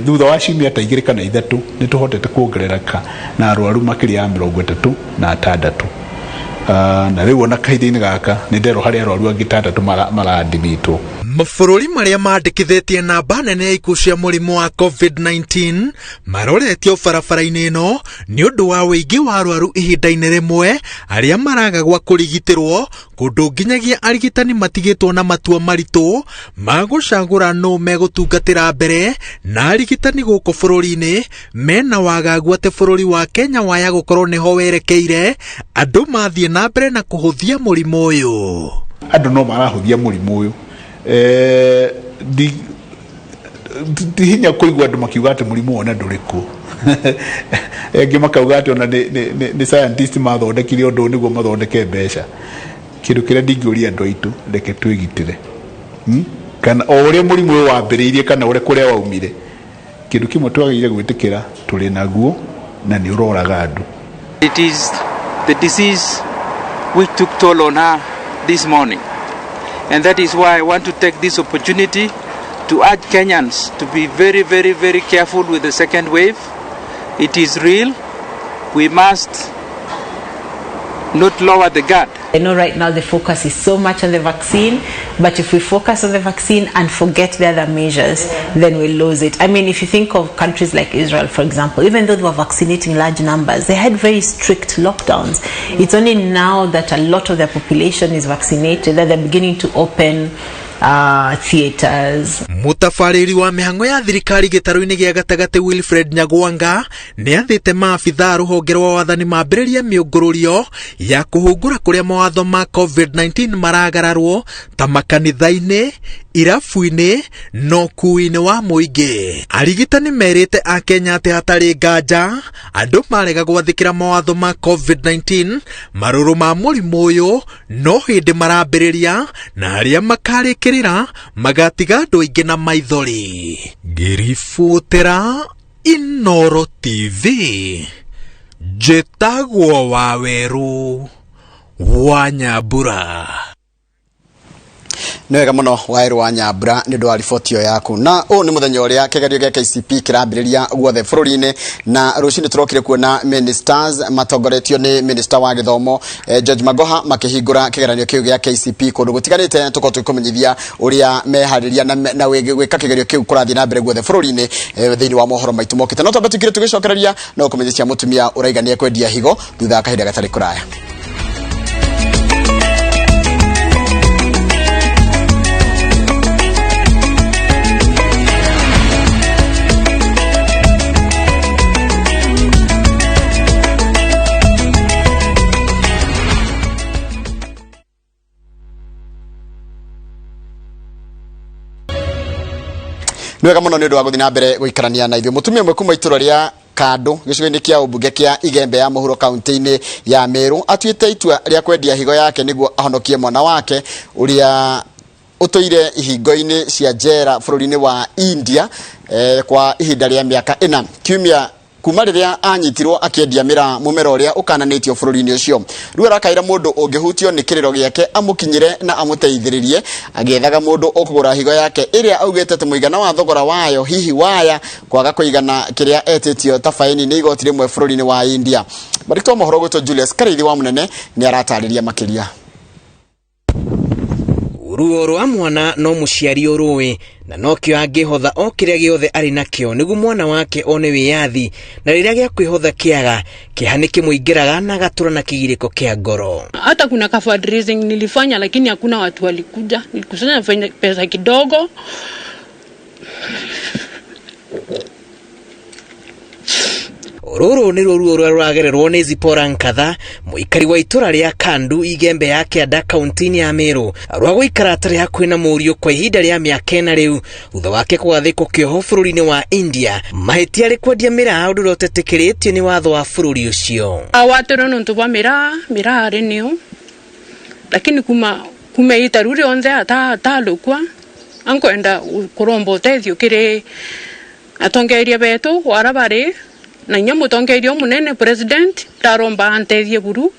thutha wa ciumia ta 2 kana 3 nĩ tũhotete kuongerereka na arwaru makĩria ya 36. Na rĩu ona kahinda-inĩ gaka nĩ nderwo harĩ arwaru angĩ 6 maradimĩtwo. Mabũrũri marĩa mandĩkithĩtie namba nene ya ikuũ cia mũrimũ wa COVID-19 maroretio barabara-inĩ ĩno nĩ ũndũ wa ũingĩ wa arwaru ihinda-inĩ rĩmwe arĩa maraga gwa kũrigitĩrwo, kũndũ nginyagia arigitani matigĩtwo na matua maritũ ma gũcagũra nũ megũtungatĩra mbere, na arigitani gũkũ bũrũri-inĩ mena wagagu atĩ bũrũri wa Kenya waya gũkorwo nĩho werekeire andũ mathiĩ na mbere na kũhũthia mũrimũ ũyũ. Andũ no marahũthia mũrimũ ũyũ. Ti hinya kũigua andũ makiuga atĩ mũrimũ ona ndũrĩ kuo. Angĩ makauga atĩ ona nĩ scientist mathondekire ũndũ nĩguo mathondeke mbeca. Kĩndũ kĩrĩa ndingĩũria andũ aitũ, reke twĩgitĩre. Kana o ũrĩa mũrimũ ũyũ wambĩrĩirie kana ũrĩa kũrĩa waumire, kĩndũ kĩmwe twagĩrĩire gwĩtĩkĩra tũrĩ naguo na nĩ ũroraga andũ. It is the disease which took toll on her this morning. And that is why I want to take this opportunity to urge Kenyans to be very, very, very careful with the second wave. It is real. We must not lower the guard. I know right now the focus is so much on the vaccine, but if we focus on the vaccine and forget the other measures, then we lose it. I mean, if you think of countries like Israel, for example, even though they were vaccinating large numbers, they had very strict lockdowns. It's only now that a lot of their population is vaccinated that they're beginning to open theaters. Mũtabarĩri wa mĩhang'o ya thirikari gĩtarũ-inĩ gĩa gatagatĩ Wilfred Nyagwanga nĩ athĩte maabithaa a rũhonge rwa wathani mambĩrĩrie mĩũngũrũrio ya kũhungura kũrĩa mawatho ma COVID-19 maragararwo ta makanitha-inĩ, irabu-inĩ na ũkuui-inĩ wa mũingĩ. Arigitani merĩte Akenya atĩ hatarĩ nganja andũ marega gwathĩkĩra mawatho ma COVID-19 marũrũ ma mũrimũ ũyũ no hĩndĩ marambĩrĩria na arĩa makarĩkĩrĩra magatiga andũ aingĩ na maithori. Ngĩribotera Inoro TV, njĩtagwo Wawerũ wa Nyambura. Nĩ wega mũno Wawerũ wa Nyambura nĩ ũndũ wa riboti ĩyo yaku. Na ũũ nĩ mũthenya ũrĩa kĩgerio gĩa KCP kĩrambĩrĩria guothe bũrũri-inĩ, na rũcinĩ tũrokire kuona ministers matongoretio nĩ minister wa gĩthomo George Magoha makĩhingũra kĩgeranio kĩu gĩa KCP kũndũ gũtiganĩte. Tũkorwo tũgĩkũmenyithia ũrĩa meharĩria na gwĩka kĩgerio kĩu kũrathiĩ na mbere guothe bũrũri-inĩ thĩinĩ wa mohoro maitũ mokĩte. No twambe tũikire tũgĩcokereria no kũmenyithia cia mũtumia ũraiga nĩ ekwendia higo thutha wa kahinda gatarĩ kũraya. Nĩ wega mũno nĩ ũndũ wa gũthiĩ na mbere gũikarania na ithuĩ. Mũtumia ũmwe kuma itũra rĩa Kandũ gĩcigo-inĩ kĩa ũmbunge kĩa Igembe ya mũhuro kaunti-inĩ ya Meru atuĩte itua rĩa kwendia higo yake nĩguo ahonokie mwana wake ũrĩa ũtũire ihingo-inĩ cia njera bũrũri-inĩ wa India kwa ihinda rĩa mĩaka ĩna kiumia kuma rĩrĩa anyitirwo akĩendia mĩraa mũmera ũrĩa ũkananĩtio bũrũri-inĩ ũcio. Rĩu arakaĩra mũndũ ũngĩhutio nĩ kĩrĩro gĩake amũkinyĩre na amũteithĩrĩrie agĩethaga mũndũ ũkũgũra higo yake ĩrĩa augĩte atĩ mũigana wa thogora wayo hihi waya kwaga kũigana kĩrĩa etĩtio ta faini nĩ igoti rĩmwe bũrũri-inĩ wa India. Mwandĩki wa mohoro gwĩtwo Julius Karĩithi wa Mũnene nĩ aratarĩria makĩria. Ruo rwa mwana no mũciari ũrũĩ, na nokĩo angĩhotha o kĩrĩa gĩothe arĩ nakĩo nĩguo mwana wake one wĩyathi, na rĩrĩa gĩa kwĩhotha kĩaga, kĩeha nĩ kĩmũingĩraga na agatũra na kĩgirĩko kĩa ngoro. Hata kuna ka fundraising nilifanya, lakini hakuna watu walikuja. Nilikusanya pesa kidogo. Rũrũ nĩruo ruo rũrĩa rũragererwo nĩ Zipporah Nkatha, mũikari wa itũra rĩa Kandu, Igembe ya Kĩanda, kaunti-inĩ ya Meru, rwa gũikara atarĩ hakuhĩ na mũriũ kwa ihinda rĩa mĩaka ĩna rĩu, thutha wake kũgathĩkwo kĩoho bũrũri-inĩ wa India, mahĩtia arĩ kwendia mĩraa ũndũ ũrĩa ũtetĩkĩrĩtio nĩ watho wa bũrũri ũcio. Awatĩrwo nĩ ũndũ wa mĩraa, mĩraa arĩ nĩyo, lakini kuma ita rĩu rĩonthe atalũkwa, ankwenda kũromba ũteithio kĩrĩ atongoria betũ wara barĩ, na inya mũtongoria mũnene president ndaromba anteithie buru.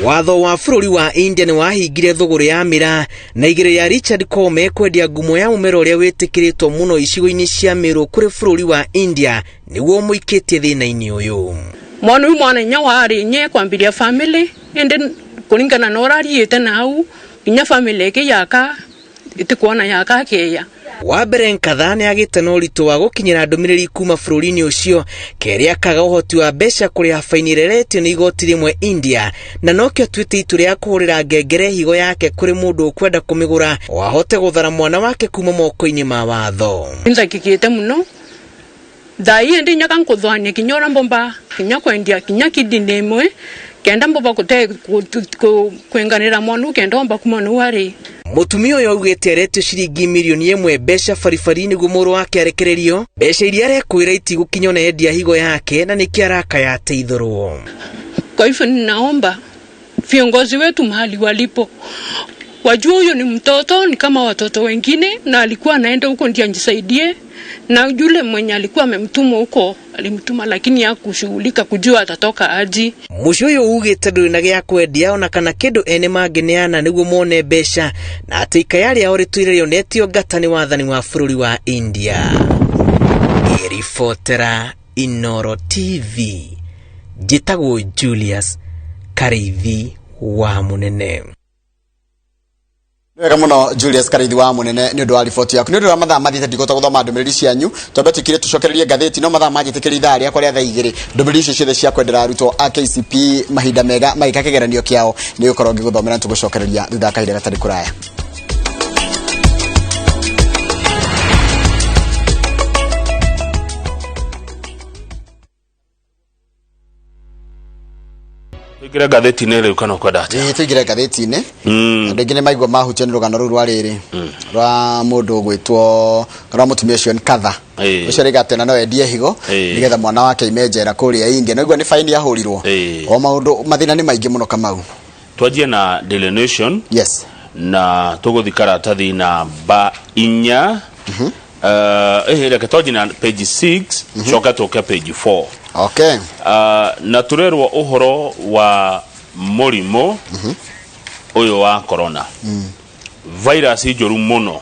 Watho wa bũrũri wa India nĩ wahingire thũgũrĩ ya mĩraa na igĩrĩ ya Richard Koome kwendia ngumo ya mũmera ũrĩa wĩtĩkĩrĩtwo mũno icigo-inĩ cia Meru kũrĩ bũrũri wa India nĩguo ũmũikĩtie thĩna-inĩ ũyũ. Mwana ũyũ mwana inya warĩ nye kwambiria family ĩndĩ kũringana na ũrĩa ariĩte na hau nginya family ĩngĩ yaka ĩtikuona yaka kĩeya. Wa mbere Nkatha nĩ agĩte na ũritũ wa gũkinyĩra ndũmĩrĩri kuma bũrũri-inĩ ũcio, kerĩ akaga ũhoti wa mbeca kũrĩha baini ĩrĩa ĩretio nĩ igoti rĩmwe India, na nokĩo atuĩte itua rĩa kũhũrĩra ngengere higo yake kũrĩ mũndũ ũkwenda kũmĩgũra o ahote gũthara mwana wake kuma moko-inĩ ma watho. Nthakikĩte mũno thaa ii ĩndĩ nyaka nkũthwania kinya ũrĩa mbomba kinya kwendia kinya kidney ĩmwe kenda mbomba kwenganĩra mwana kenda omba kuma nũ arĩ. Mũtumia ũyũ augĩte aretio ciringi mirioni ĩmwe mbeca baribari nĩguo mũrũ wake arekererio, mbeca iria arekwĩra itigũkinya ona endia higo yake na nĩkĩo arakaya ateithũrwo. Kwa hivyo ninaomba viongozi wetu mahali walipo wajue huyo ni mtoto, ni kama watoto wengine, na alikuwa anaenda huko ndiye ajisaidie, na yule mwenye alikuwa amemtuma huko alimtuma, lakini hakushughulika kujua atatoka aje. Mũciĩ ũyũ ugĩte ndũrĩ na gĩa kwendia ona kana kĩndũ ene mangĩneana nĩguo mone mbeca, na atĩ ikaya rĩao rĩtũire rĩonetio ngata nĩ wathani wa bũrũri wa India. Ngĩribotera Inoro TV, njĩtagwo Julius Karĩithi wa Mũnene. Wega mũno Julius Karĩithi wa Mũnene nĩ ũndũ wa riboti yaku. Nĩ ũndũ wa mathaa mathiĩte ndigũhota gũthoma ndũmĩrĩri cianyu, twambe tũikire tũcokererie ngathĩti, no mathaa manjĩtĩkĩria ithaa rĩakwa rĩa thaa igĩrĩ. Ndũmĩrĩri icio ciothe cia kwendera arutwo a KCP mahinda mega magĩka kĩgeranio kĩao nĩ gũkorwo ngĩgũthomera, na tũgũcokereria thutha wa kahinda gatarĩ kũraya. Tũingĩre ngathĩti-inĩ rĩu kana ũkwenda atĩa? Ĩĩ, tũingĩre ngathĩti-inĩ. Andũ aingĩ nĩ maigua mahutio nĩ rũgano rũu rwa rĩrĩ rwa mũndũ ũgwĩtwo kana rwa mũtumia ũcio Nkatha. Ũcio rĩga atĩ ona no endie higo nĩgetha mwana wake aime njera kũrĩa India. Naigua nĩ faini ahũrirwo. O maũndũ mathĩna nĩ maingĩ mũno Kamau. Twanjie na Daily Nation. Yes. Na tũgũthi karatathi namba 4. Reke twanjie na page 6 coke tũke page 4. Okay. Na tũrerwo ũhoro wa mũrimũ ũyũ wa corona. Virus njũru mũno.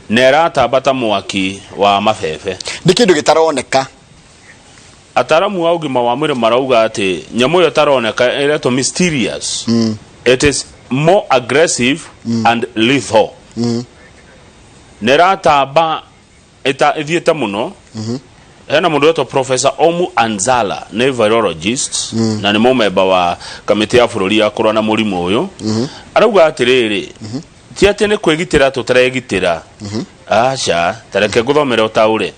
Na ĩratamba ta mwaki wa mabebe. Nĩ kĩndũ gĩtaroneka. Ataramu a ũgima wa mwĩrĩ marauga atĩ nyamũ ĩyo ĩtaroneka ĩretwo mysterious. It is more aggressive and lethal. Na ĩratamba ĩthiĩte mũno. Hena mũndũ wetwo Professor Omu Anzala, nĩ virologist na nĩ mũmemba wa kamĩtĩ ya bũrũri ya kũrũa na mũrimũ ũyũ. Arauga atĩrĩrĩ, ti atĩ nĩ kwĩgitĩra tũtaregitĩra. Aca, tareke ngũthomere ũtaũre.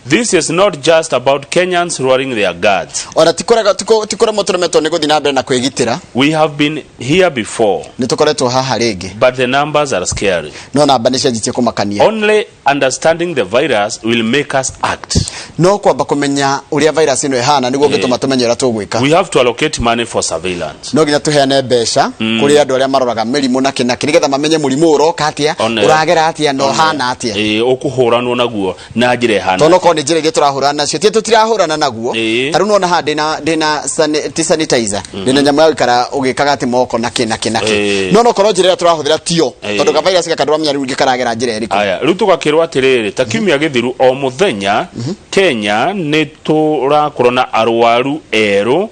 This is not just about Kenyans lowering their guards. Ona ti kũremwo tũremetwo nĩ gũthiĩ na mbere na kwĩgitĩra. We have been here before. Nĩ tũkoretwo haha rĩngĩ. But the numbers are scary. No namba nĩ cianjĩtie kũmakania. Only understanding the virus will make us act. No kwamba kũmenya ũrĩa virus ĩno ĩhana nĩguo ũngĩtũma tũmenye ũrĩa tũgwĩka. We have to allocate money for surveillance. No nginya tũheane mbeca kũrĩ andũ arĩa maroraga mĩrimũ na kĩ na kĩ nĩgetha mamenye mũrimũ ũroka atĩa, ũragera atĩa na ũhana atĩa. Ũkũhũranwo naguo na njĩra ĩhana. Tondũ okorwo nĩ njĩra iria tũrahũrana nacio ti tũtirahũrana naguo. Ta rĩu nĩwona haha ndĩna ti sanitizer, ndĩna nyamũ ya gũikara ũgĩkaga atĩ moko na kĩ na kĩ na kĩ. No nokorwo njĩra ĩrĩa tũrahũthĩra tiyo, tondũ ka virus gaka ndũramenya rĩu karagera njĩra ĩrĩkũ. Aya, rĩu tũgakĩrwo atĩrĩrĩ, ta kiumia gĩthiru o mũthenya Kenya nĩ tũrakorwo na arwaru erũ,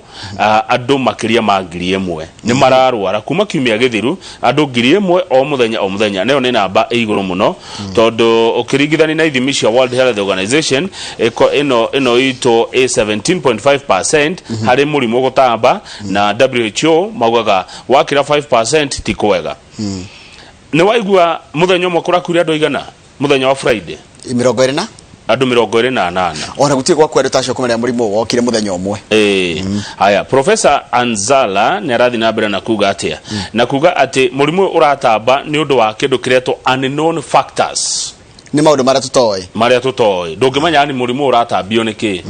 andũ makĩria ma 1,000 nĩ mararwara kuma kiumia gĩthiru, andũ 1,000 o mũthenya o mũthenya. Nayo nĩ namba ĩ igũrũ mũno tondũ ũkĩringithania na ithimi cia World Health Organization, ĩno itũ ĩ 17.5% harĩ mũrimũ gũtamba, na WHO maugaga wakĩra 5% ti kwega. Nĩ waigua mũthenya ũmwe kũrakuire andũ aigana mũthenya wa Friday? 20 na andũ 28. Ona gũtirĩ gwakua andũ ta acio kuma rĩrĩa mũrimũ wokire mũthenya ũmwe. Haya, Professor Anzala nĩ arathiĩ na mbere na kuga atĩa? Na kuga atĩ mũrimũ ũyũ ũratamba nĩ ũndũ wa kĩndũ kĩretwo unknown factors. Nĩ maũndũ marĩa tũtoĩ. Marĩa tũtoĩ. Ndũngĩmenya ni mũrimũ ũratambio nĩ kĩ.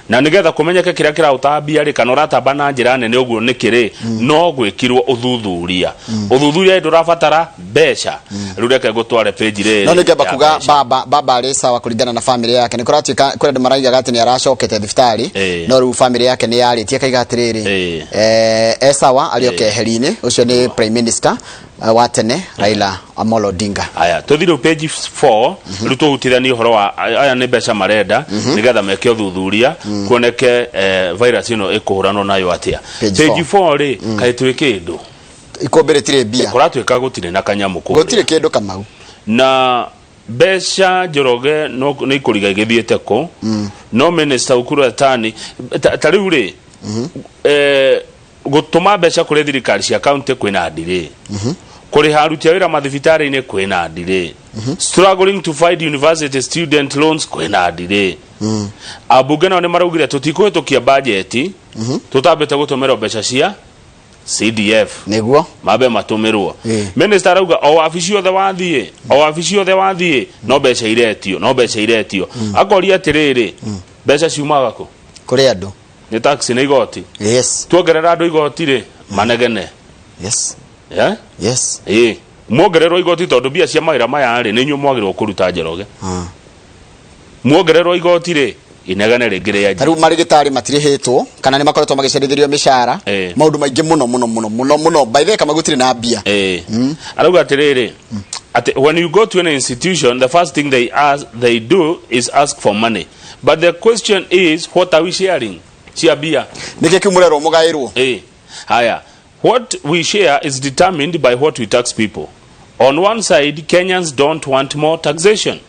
Na nĩgetha kũmenyeke kĩrĩa kĩraũtambia rĩ, kana ũratamba na njĩra nene ũguo nĩkĩ rĩ, no gwĩkirwo ũthuthuria. Ũthuthuria ndũrabatara mbeca. Rĩu reke ngũtware page rĩrĩ No nĩngĩamba ya kuga mbeca. Baba arĩ sawa kũringana na famĩlĩ yake. Nĩ kũratuĩka kũrĩ andũ maraigaga atĩ nĩ aracokete thibitarĩ, no rĩu famĩlĩ yake nĩ yarĩtie ĩkaiga atĩrĩrĩ, e sawa arĩ o keheri-inĩ. Ũcio nĩ Prime Minister wa tene Raila Amolo Odinga. Aya, tũthiĩ rĩu page 4, rĩu tũhutithanie ũhoro wa aya nĩ mbeca marenda nĩgetha meke ũthuthuria kuoneke virus ĩno ĩkũhũranwo nayo atĩa. Page Page 4 rĩ, kaĩ twĩ kĩndũ Ikũmbĩ rĩtirĩ mbia. Kũratuĩka gũtirĩ na kanyamũ kũrĩa. Gũtirĩ kĩndũ Kamau. Na mbeca Njoroge no nĩ ikũriga igĩthiĩte kũ. No minister Ukur Yatani ta rĩu rĩ, gũtũma mbeca kũrĩ thirikari cia county kwĩna delay. Kũrĩha aruti a wĩra mathibitarĩ-inĩ kwĩna delay. Struggling to find university student loans kwĩna delay. Ambunge nao nĩ maraugire tũtikũhĩtũkia bajeti tũtambĩte gũtũmĩrwo mbeca cia CDF. Nĩguo. Mambe matũmĩrwo. Minister arauga o wabici yothe wathiĩ, o wabici yothe wathiĩ, no mbeca iretio, no mbeca iretio. Akoria atĩrĩrĩ, mbeca ciumaga kũ? Kũrĩ andũ. Nĩ tax nĩ igoti. Yes. Tuongerera andũ igoti rĩ, manegene. Yes. Yeah? Yes. Muongererwo igoti tondũ mbia cia mawĩra maya rĩ, nĩ inyuĩ mwagĩrĩirwo kũruta Njoroge. Muongererwo igoti rĩ, inegene rĩngĩ rĩa Ta rĩu marĩgĩtarĩ matirĩhĩtwo kana nĩ makoretwo magĩcerithĩrio mĩcara. Maũndũ maingĩ mũno mũno mũno mũno mũno. By the way, kama gũtirĩ na mbia. Arauga atĩrĩrĩ, atĩ when you go to an institution, the first thing they ask, they do is ask for money. But the question is, what are we sharing? Cia mbia. Nĩkĩ kĩu mũrerwo mũgaĩrwo? Haya, what we share is determined by what we tax people. On one side, Kenyans don't want more taxation.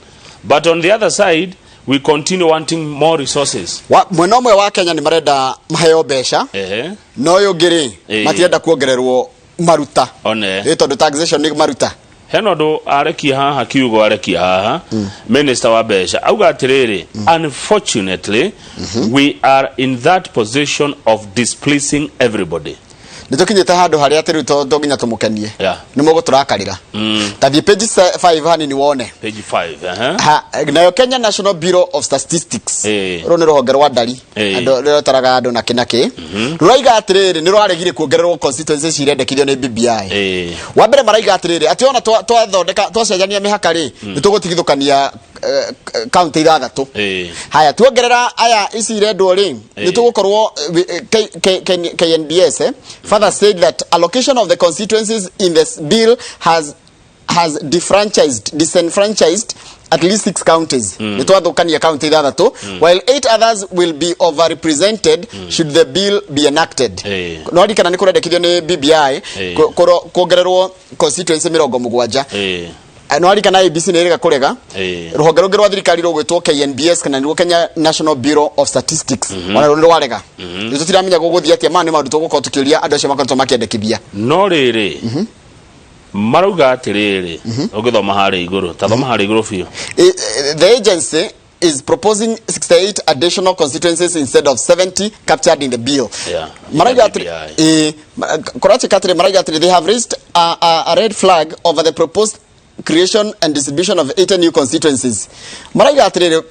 But on the other side, we continue wanting more resources. Mwena ũmwe wa Kenya nĩ marenda maheo mbeca, no ũyũ ũngĩ rĩ, matirenda kuongererwo maruta. One. Tondũ taxation nĩ maruta. Hena ũndũ arekia haha, kiugo arekia haha, minister wa mbeca auga atĩrĩrĩ, unfortunately, we are in that position of displeasing everybody. Nĩ tũkinyĩte handũ harĩa atĩ rĩu to nginya tũmũkenie. Nĩ mũgũtũrakarĩra. Tathiĩ page 5 hanini wone. Page 5, aha. Ha, nayo Kenya National Bureau of Statistics, rũrũ nĩ rũhonge rwa ndari, andũ rũtaraga andũ na kĩ na kĩ, rũraiga atĩrĩrĩ, nĩ rwaregire kuongererwo constituencies irendekithio nĩ BBI. Wa mbere maraiga atĩrĩrĩ, atĩ ona twathondeka twacenjania mĩhaka rĩ, nĩ tũgũtigithũkania kaunti ithathatũ. Haya, tuongerera aya ici irendwo rĩ, nĩ tũgũkorwo KNBS further said that allocation of the constituencies in this bill has disenfranchised at least six counties. Nĩ twathũkania kaunti ithathatũ, while eight others will be overrepresented should the bill be enacted. No ririkana nĩ kũrendekithio nĩ BBI kuongererwo constituency 70. No ririkana ABC nĩ ĩrega kũrega. Rũhonge rũngĩ rwa thirikari rũgwĩtwo KNBS, kana nĩruo Kenya National Bureau of Statistics, ona rũo nĩ rwarega. Rĩu tũtiramenya gũgũthiĩ atĩa. Maya nĩ maũndũ tũgũkorwo tũkĩũria andũ acio makoretwo makĩendekithia. No rĩrĩ, marauga atĩrĩrĩ, ũngĩthoma harĩa igũrũ, ta thoma harĩa igũrũ biũ. The agency is proposing 68 additional constituencies instead of 70 captured in the bill. Maraiga atĩ BBI. Kũratuĩka atĩrĩ, maraiga atĩrĩ, they have raised a red flag over the proposed creation and distribution of 80 new constituencies. Maraiga atĩrĩrĩ,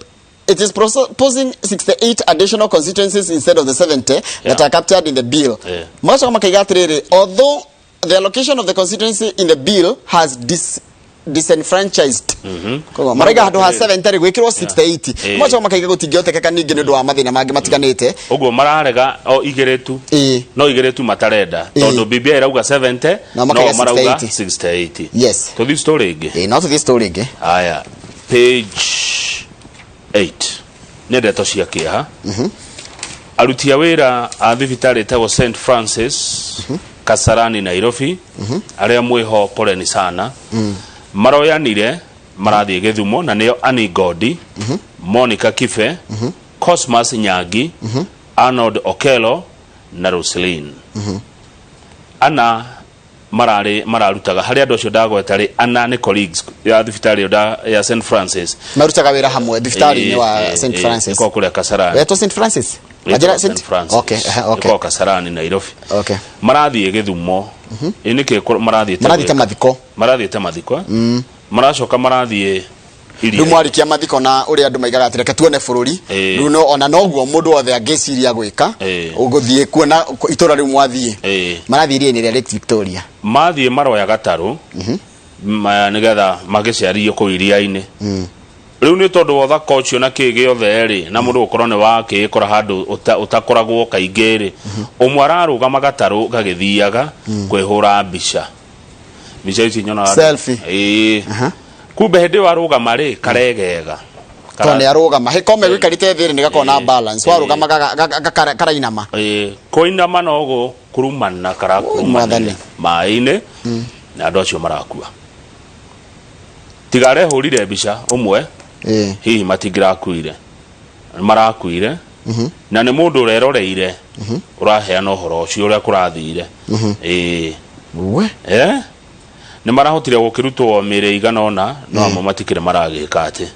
it is proposing 68 additional constituencies instead of the 70 that are captured in the bill. Magacoka makaiga atĩrĩrĩ, although the allocation of the constituency in the bill has disenfranchised. Koguo maraiga handũ ha 70 rĩ, gwĩkĩrwo 68. Magacoka makaiga gũtingĩhotekeka ningĩ nĩ ũndũ wa mathĩna mangĩ matiganĩte. Ũguo mararega o igĩrĩ tu, no igĩrĩ tu matarenda, tondũ BBI ĩrauga 70, No no makaiga marauga 68. 68. Yes. Tũthiĩ story ĩngĩ. Ĩĩ, no tũthiĩ story ĩngĩ. Haya, page 8 nĩ ndeto cia kĩeha. Aruti a wĩra a thibitarĩ ĩtagwo St Francis, Kasarani, Nairobi, arĩa mwĩho poleni sana, maroyanire marathiĩ Gĩthumo, na nĩo Annie Godi, Monica Kibe, Cosmas Nyangi, Arnold Okelo na Roselyn. Ana mararĩ mararutaga harĩ andũ acio ndagweta rĩ, ana nĩ colleagues ya thibitarĩ ĩyo ya St Francis. Marutaga wĩra hamwe thibitarĩ-inĩ wa St Francis. Ĩkoragwo kũrĩa Kasarani. Wetwo St Francis. Ĩtagwo Wanjĩra St Francis. Okay, okay. Ĩkoragwo Kasarani, Nairobi. Okay. Marathiĩ Gĩthumo. Ĩ nĩkĩ marathiĩte Marathiĩte gwĩka? mathiko. Marathiĩte mathiko, eh? Maracoka marathiĩ iria. Rĩu mwarikia mathiko, na ũrĩa andũ maigaga atĩ reke tuone bũrũri. Rĩu no ona noguo mũndũ wothe angĩciria gwĩka, ũgũthiĩ kuona itũra rĩu mwathiĩ. Marathiĩ iria-inĩ rĩa Lake Victoria. Mathiĩ maroya gatarũ nĩgetha magĩciario kũu iria-inĩ. Rĩu nĩ tondũ wa ũthaka ũcio na kĩ gĩothe rĩ, na mũndũ gũkorwo nĩ wakĩĩkora handũ ũtakoragwo kaingĩ rĩ, ũmwe ararũgama gatarũ gagĩthiaga kwĩhũra mbica, mbica ici nyonaga. Selfie. Ĩĩ, kumbe hĩndĩ ĩyo arũgama rĩ, karegega. Tondũ nĩ arũgama hĩkome gũikarĩte thĩ rĩ, nĩ gakorwo na balance, warũgama karainama. Ĩĩ, kũinama no gũkurumana karakurumana Mwathani. maĩ-inĩ, na andũ acio marakua. Tiga arehũrire mbica ũmwe, hihi matingĩrakuire, marakuire. Na nĩ mũndũ ũreroreire ũraheana ũhoro ũcio ũrĩa kũrathire. Ĩĩ. We. Nĩ marahotire gũkĩrutwo mĩrĩ igana ũna, no amwe matikĩrĩ maragĩka atĩ.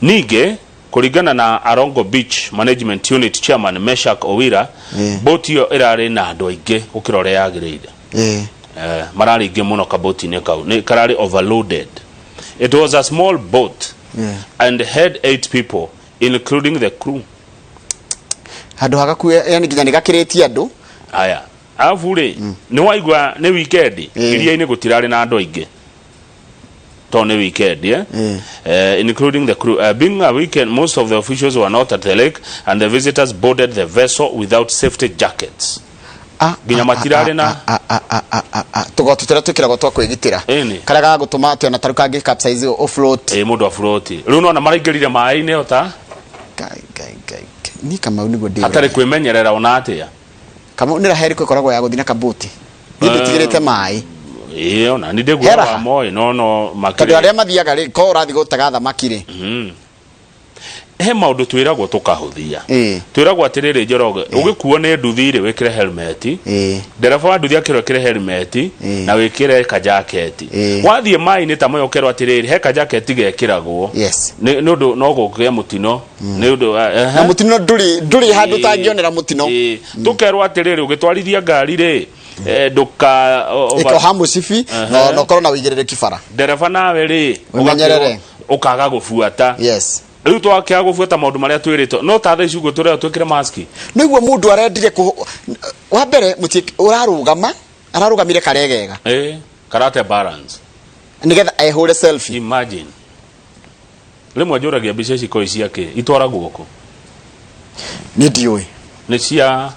Ningĩ kũringana na Arongo Beach Management Unit Chairman Meshak Owira, boti ĩyo ĩrarĩ na andũ aingĩ gũkĩra ũrĩa yagĩrĩire. Mararĩ aingĩ mũno kaboti-inĩ kau, nĩ kararĩ overloaded. It was a small boat and had eight people including the crew. Handũ hagakue, yani nginya nĩ gakĩrĩtie andũ. Aya, arabu rĩ, nĩ waigua nĩ weekend, iria-inĩ gũtirarĩ na andũ aingĩ to nĩ weekend, eh? Including the crew. Being a weekend, most of the officials were not at the lake and the visitors boarded the vessel without safety jackets. Nginya matirarĩ na Tũgoti tũrĩa twĩkĩragwo twa kwĩgitĩra, Ĩni. karĩa gagũtũma atĩ ona tarĩu kangĩ capsize ũ float. Ĩ, mũndũ afuroti rĩu nona maraingĩrire maĩ-inĩ ota Ngai, Ngai, Ngai, Ngai. Niĩ Kamau nĩguo ndĩ hatarĩ kwĩmenyerera ona atĩa. Kamau nĩ raheri ĩkoragwo ya gũthiĩ na kabũti, niĩ ndĩtigĩrĩte maĩ. Ĩ, ona nĩ ndĩguo Heraha. wa moĩ no Tondũ makĩrĩ arĩa mathiaga rĩ, ko ũrathiĩ gũtega thamaki rĩ. He maũndũ twĩragwo tũkahũthia. Twĩragwo atĩrĩrĩ, Njoroge, ũgĩkuo nĩ nduthi rĩ, wĩkĩre helmeti. Ndereba wa nduthi akĩrwo ĩkĩre helmeti na wĩkĩre kajaketi. Wathiĩ maĩ-inĩ ta maya ũkerwo atĩrĩrĩ, he kajaketi gekĩragwo nĩ ũndũ no gũkĩgĩa mũtino, nĩ ũndũ Na mũtino ndũrĩ handũ ũtangĩonera mũtino. Tũkerwo atĩrĩrĩ, ũgĩtwarithia ngari rĩ, Ndũka Ĩkoha mũcibi na ũkorwo na ũigĩrĩrĩki bara. Ndereba nawe rĩ, Wĩmenyerere. Ũkaga gũbuata. Yes. Rĩu twakĩaga gũbuata maũndũ marĩa twĩrĩtwo, no ta thaa ici ũguo tũrerwo twĩkĩre maski. Nĩguo mũndũ arendire kũ wa mbere mũti ũrarũgama, ararũgamire karegega. Karate balance. Nĩgetha ehũre selfie. Imagine. Rĩmwe njũragia mbica ici koi ciake itwaragwo kũ? Nĩ ndiũĩ. Nĩ cia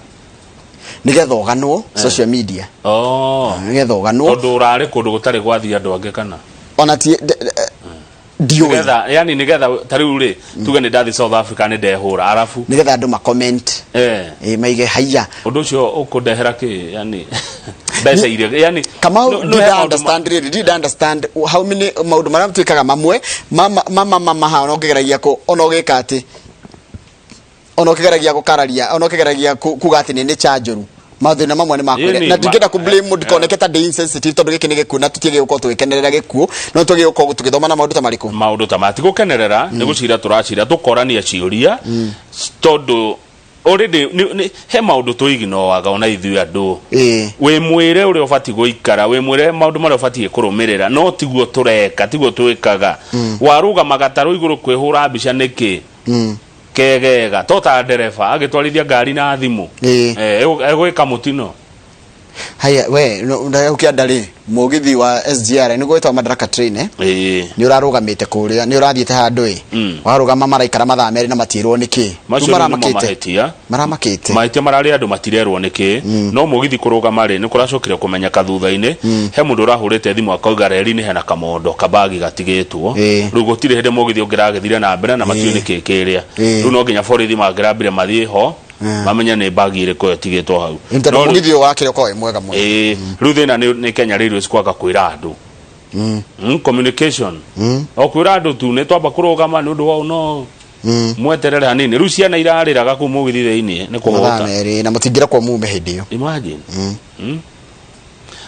Nĩgetha ũganwo social media. Oh. Nĩgetha ũganwo. Tondũ ũrarĩ kũndũ gũtarĩ gwathiĩ andũ angĩ kana? Ona ti ndiũĩ. Nĩgetha, yani nĩgetha ta rĩu rĩ, tuge nĩ ndathi South Africa nĩ ndehũra arabu. Nĩgetha andũ ma comment. Maige haiya. Ũndũ ũcio ũkũndehera kĩ? Yani mbeca iria yani Kamau, no did he I maũndũ understand really, did I understand how many maũndũ marĩa twĩkaga mamwe mama mama mama ha ona ũkĩgeragia kũ ona ũgĩka atĩ ona ũkĩgeragia gũkararia, ona ũkĩgeragia kuga atĩ nĩ cha njũru, mathĩna mamwe nĩ makwĩre. Ĩni, Na ndingĩenda kũ blame mũndũ ndikoneke ta ndĩ insensitive, tondũ gĩkĩ nĩ gĩkuũ na tũtiagĩrĩirwo gũkorwo tũgĩkenerera gĩkuũ, no twagĩrĩirwo gũkorwo tũgĩthoma na maũndũ ta marĩkũ. Maũndũ ta maya ti gũkenerera, nĩ gũcira tũracira tũkorania ciũria, tondũ already he maũndũ tũiginoaga ona ithuĩ andũ. Wĩ mwĩre ũrĩa ũbatiĩ gũikara, wĩ mwĩre maũndũ marĩa ũbatiĩ kũrũmĩrĩra, no tiguo tũreka, tiguo twĩkaga. Warũgama gatarũ igũrũ kwĩhũra mbica nĩkĩ? Kegega to ta ndereba agĩtwarithia ngari na thimũ. Egwĩka mũtino. Haya we ndagũkĩanda rĩ, mũgithi wa SGR nĩguo wĩtagwo Madaraka train, eh? Nĩ ũrarũgamĩte kũrĩa, nĩ ũrathiĩte handũ ĩ, warũgama maraikara mathaa 2 na matiĩrwo nĩkĩ. Macio Rĩu rĩu nĩmo maramakĩte. Mahĩtia. Maramakĩte. Mahĩtia mararĩ andũ matirerwo nĩkĩ, no mũgithi kũrũgama rĩ, nĩ kũracokire kũmenyeka thutha-inĩ he mũndũ ũrahũrĩte thimũ akauga reri-inĩ hena kamondo kabagi gatigĩtwo. Rĩu gũtirĩ hĩndĩ mũgithi ũngĩragĩthire na mbere na matiũĩ nĩkĩ kĩrĩa. Rĩu no nginya borithi mangĩrambire mathiĩ ho mamenye nĩ bagi ĩrĩkũ ĩyo ĩtigĩtwo hau. Tondũ No rĩu- mũgithi ũyũ wakĩrĩ ũkoragwo wĩ mwega mũno. Rĩu thĩna nĩ Kenya Railways kwaga kwĩra andũ. Communication. O kwĩra andũ tu nĩ twamba kũrũgama nĩ ũndũ wa ũũ, no mweterere hanini. Rĩu ciana irarĩraga kũu mũgithi thĩinĩ nĩ Mathaa kũhũta. 2 na mũtingĩrekwo mume hĩndĩ ĩyo. Imagine.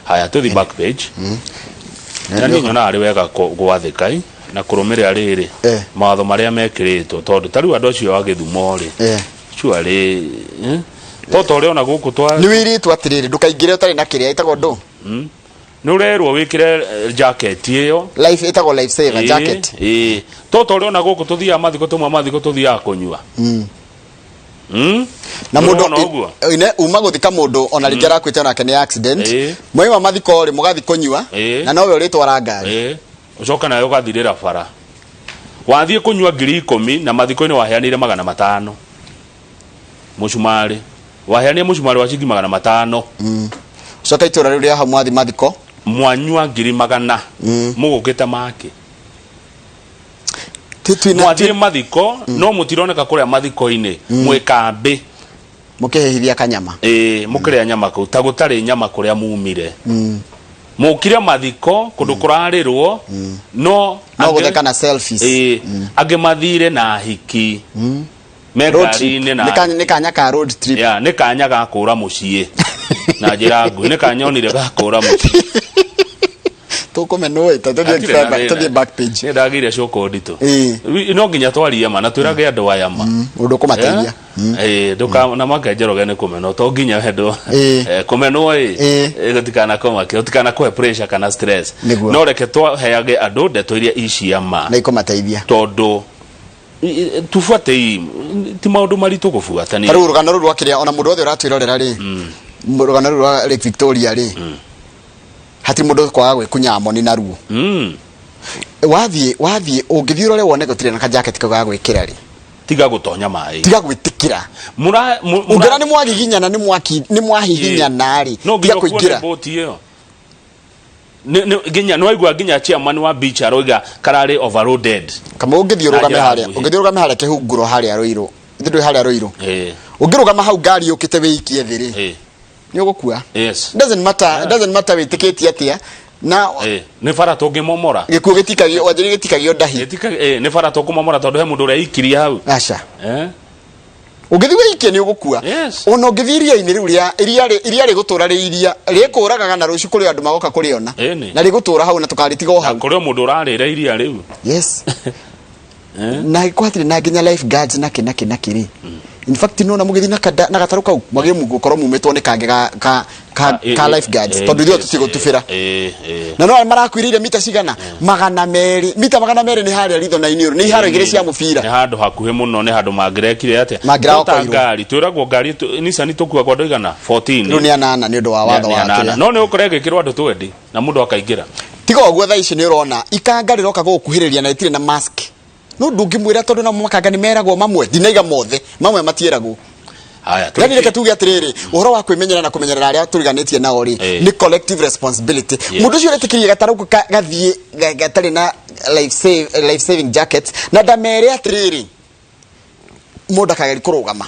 Haya, tũthi back page. Na niĩ nyonaga arĩ wega gwathĩka ĩ, na kũrũmĩrĩra rĩrĩ mawatho marĩa mekĩrĩtwo, tondũ ta rĩu andũ acio a Gĩthumo rĩ, surely, to ta ũrĩa ona gũkũ twa Nĩ wĩrĩtwo atĩrĩrĩ, ndũkaingĩre ũtarĩ na kĩrĩa ĩtagwo ndũ. Nĩ ũrerwo wĩkĩre jacket ĩyo. Life ĩtagwo life saver jacket. Ĩĩ, to ta ũrĩa ona gũkũ tũthiaga mathiko tũmwe, mathiko tũthiaga kũnyua. Na Nĩ mũndũ ũrona ũguo? Ine uma gũthika mũndũ ona rĩngĩ arakuĩte onake nĩ accident. Mwaima mathiko rĩ, mũgathi kũnyua na nowe ũrĩtwara ngari. Ũcoka nawe ũgathirĩra bara, wathiĩ kũnyua 10,000 na mathiko-inĩ waheanire 500, mũcumarĩ waheanire mũcumarĩ wa ciringi 500. Coka itũra rĩu rĩa hau mwathi mathiko. Mwanyua 100,000, mũgũkĩte make mwathiĩ mathiko, no mũtironeka kũrĩa mathiko-inĩ, mwĩ kambĩ. Mũkĩhĩhithia kanyama. Ĩĩ, mũkĩrĩa nyama kũu ta gũtarĩ nyama kũrĩa mumire. Mũkire mathiko kũndũ kũrarĩrwo, no No gũtheka na selfies. Ĩĩ, angĩ mathire na hiki me Road trip. ngari-inĩ na Nĩ kanya ka road trip. Ya, nĩ kanya ga kũra mũciĩ na njĩra nguhĩ, nĩ kanya onire ga kũra mũciĩ. Tũkũmenwo ĩ, tũthiĩ Hatirĩ na thĩna. Tũthiĩ back page. Nĩ ndagĩire cũkũ nditũ. No nginya twarie ma na twĩrage andũ aya ma. Ũndũ ũkũmateithia. Ĩĩ, ndũka na make Njoroge nĩ kũmenwo to nginya wendwo. Kũmenwo ĩ, gũtikanakomake, gũtikanakũhe pressure kana stress. Nĩguo. No reke twaheage andũ ndeto iria i cia ma. Na ikũmateithia. Tondũ tubuate i ti maũndũ maritũ gũbuata nĩ. Ta rĩu rũgano rũu rwa kĩrĩa, ona mũndũ wothe ũratwĩrorera rĩ, rũgano rũu rwa Lake Victoria rĩ, hatirĩ mũndũ kwaga gwĩkunya moni naruo. Wathiĩ ũngĩthiĩ ũrore wone gũtirĩ na kajaketi kau ga gwĩkĩra rĩ, Tiga gũtonya maĩ. Tiga gwĩtĩkĩra. Ũngĩona nĩ mwagiginyana, nĩ mwaki, nĩ mwahihinyana rĩ, No tiga nginya ũkuone kũingĩra. Boti ĩyo. Nginya nĩ waigua nginya chairman wa beach aroiga kararĩ overloaded. Kama ũngĩthiĩ Na ũrũgame njĩra harĩa, nguhĩ. ũngĩthiĩ ũrũgame harĩa kĩhunguro harĩa Rũirũ, ithuĩ ndũĩ harĩa Rũirũ, ũngĩrũgama hau ngari yũkĩte wĩikie thĩ rĩ, nĩ ũgũkua. Doesn't matter, doesn't matter wĩtĩkĩtie atĩa na Nĩ bara tũngĩmomora. Gĩkuũ gĩtikagio, wanjĩrĩ gĩtikagio ndahi. Nĩ bara tũkũmomora tondũ he mũndũ ũrĩa ikirie hau. Aca. Ũngĩthiĩ wĩikie nĩ ũgũkua. Ona ũngĩthiĩ iria-inĩ rĩu rĩa iria iria rĩgũtũra rĩ iria rĩkũragaga, na rũciũ kũrĩ andũ magoka kũrĩona. Ĩni. Na rĩgũtũra hau na tũkarĩtiga o Na hau. kũrĩ o mũndũ ũrarĩra iria rĩu. Yes, na gĩkorwo hatirĩ na nginya life guards na kĩ na kĩ na kĩ rĩ. In fact, nona mũgĩthiĩ na kada- na gatarũ kau mwagĩrĩire gũkorwo mumĩtwo nĩ kangĩ ga, ka, ka, ka life guards tondũ ithuĩ tũtigũtubĩra. Na no marakuirĩire mita cigana? 200. Mita 200 nĩ harĩa ritho-inĩ ũrũ, nĩ iharo igĩrĩ cia mũbira. Nĩ handũ hakuhĩ mũno, nĩ handũ mangĩrekire atĩa? Mangĩraokoirwo. No ta ngari twĩragwo ngari Nissan tũkuagwo andũ igana 14. Rĩu nĩ anana nĩ ũndũ wa watho Nĩ wa anana. kĩrĩa. No nĩ ũkora ĩgĩkĩrwo andũ 20 na mũndũ akaingĩra. Tiga ũguo, thaa ici nĩ ũrona ikanga rĩroka gũgũkuhĩrĩria na rĩtirĩ na mask, no ndũngĩmwĩra tondũ namo makanga nĩ meragwo mamwe, ndinaiga mothe, mamwe matieragwo. Haya. Yani reke tuge atiriri, uhoro wa kwimenyera na kumenyerera aria turiganĩtie nao rĩ, nĩ collective responsibility. Mũndũ ũcio ũretĩkĩria gatarũ gathiĩ gatarĩ na life saving jacket na ndamere atiriri mũndũ akageri kũrũgama,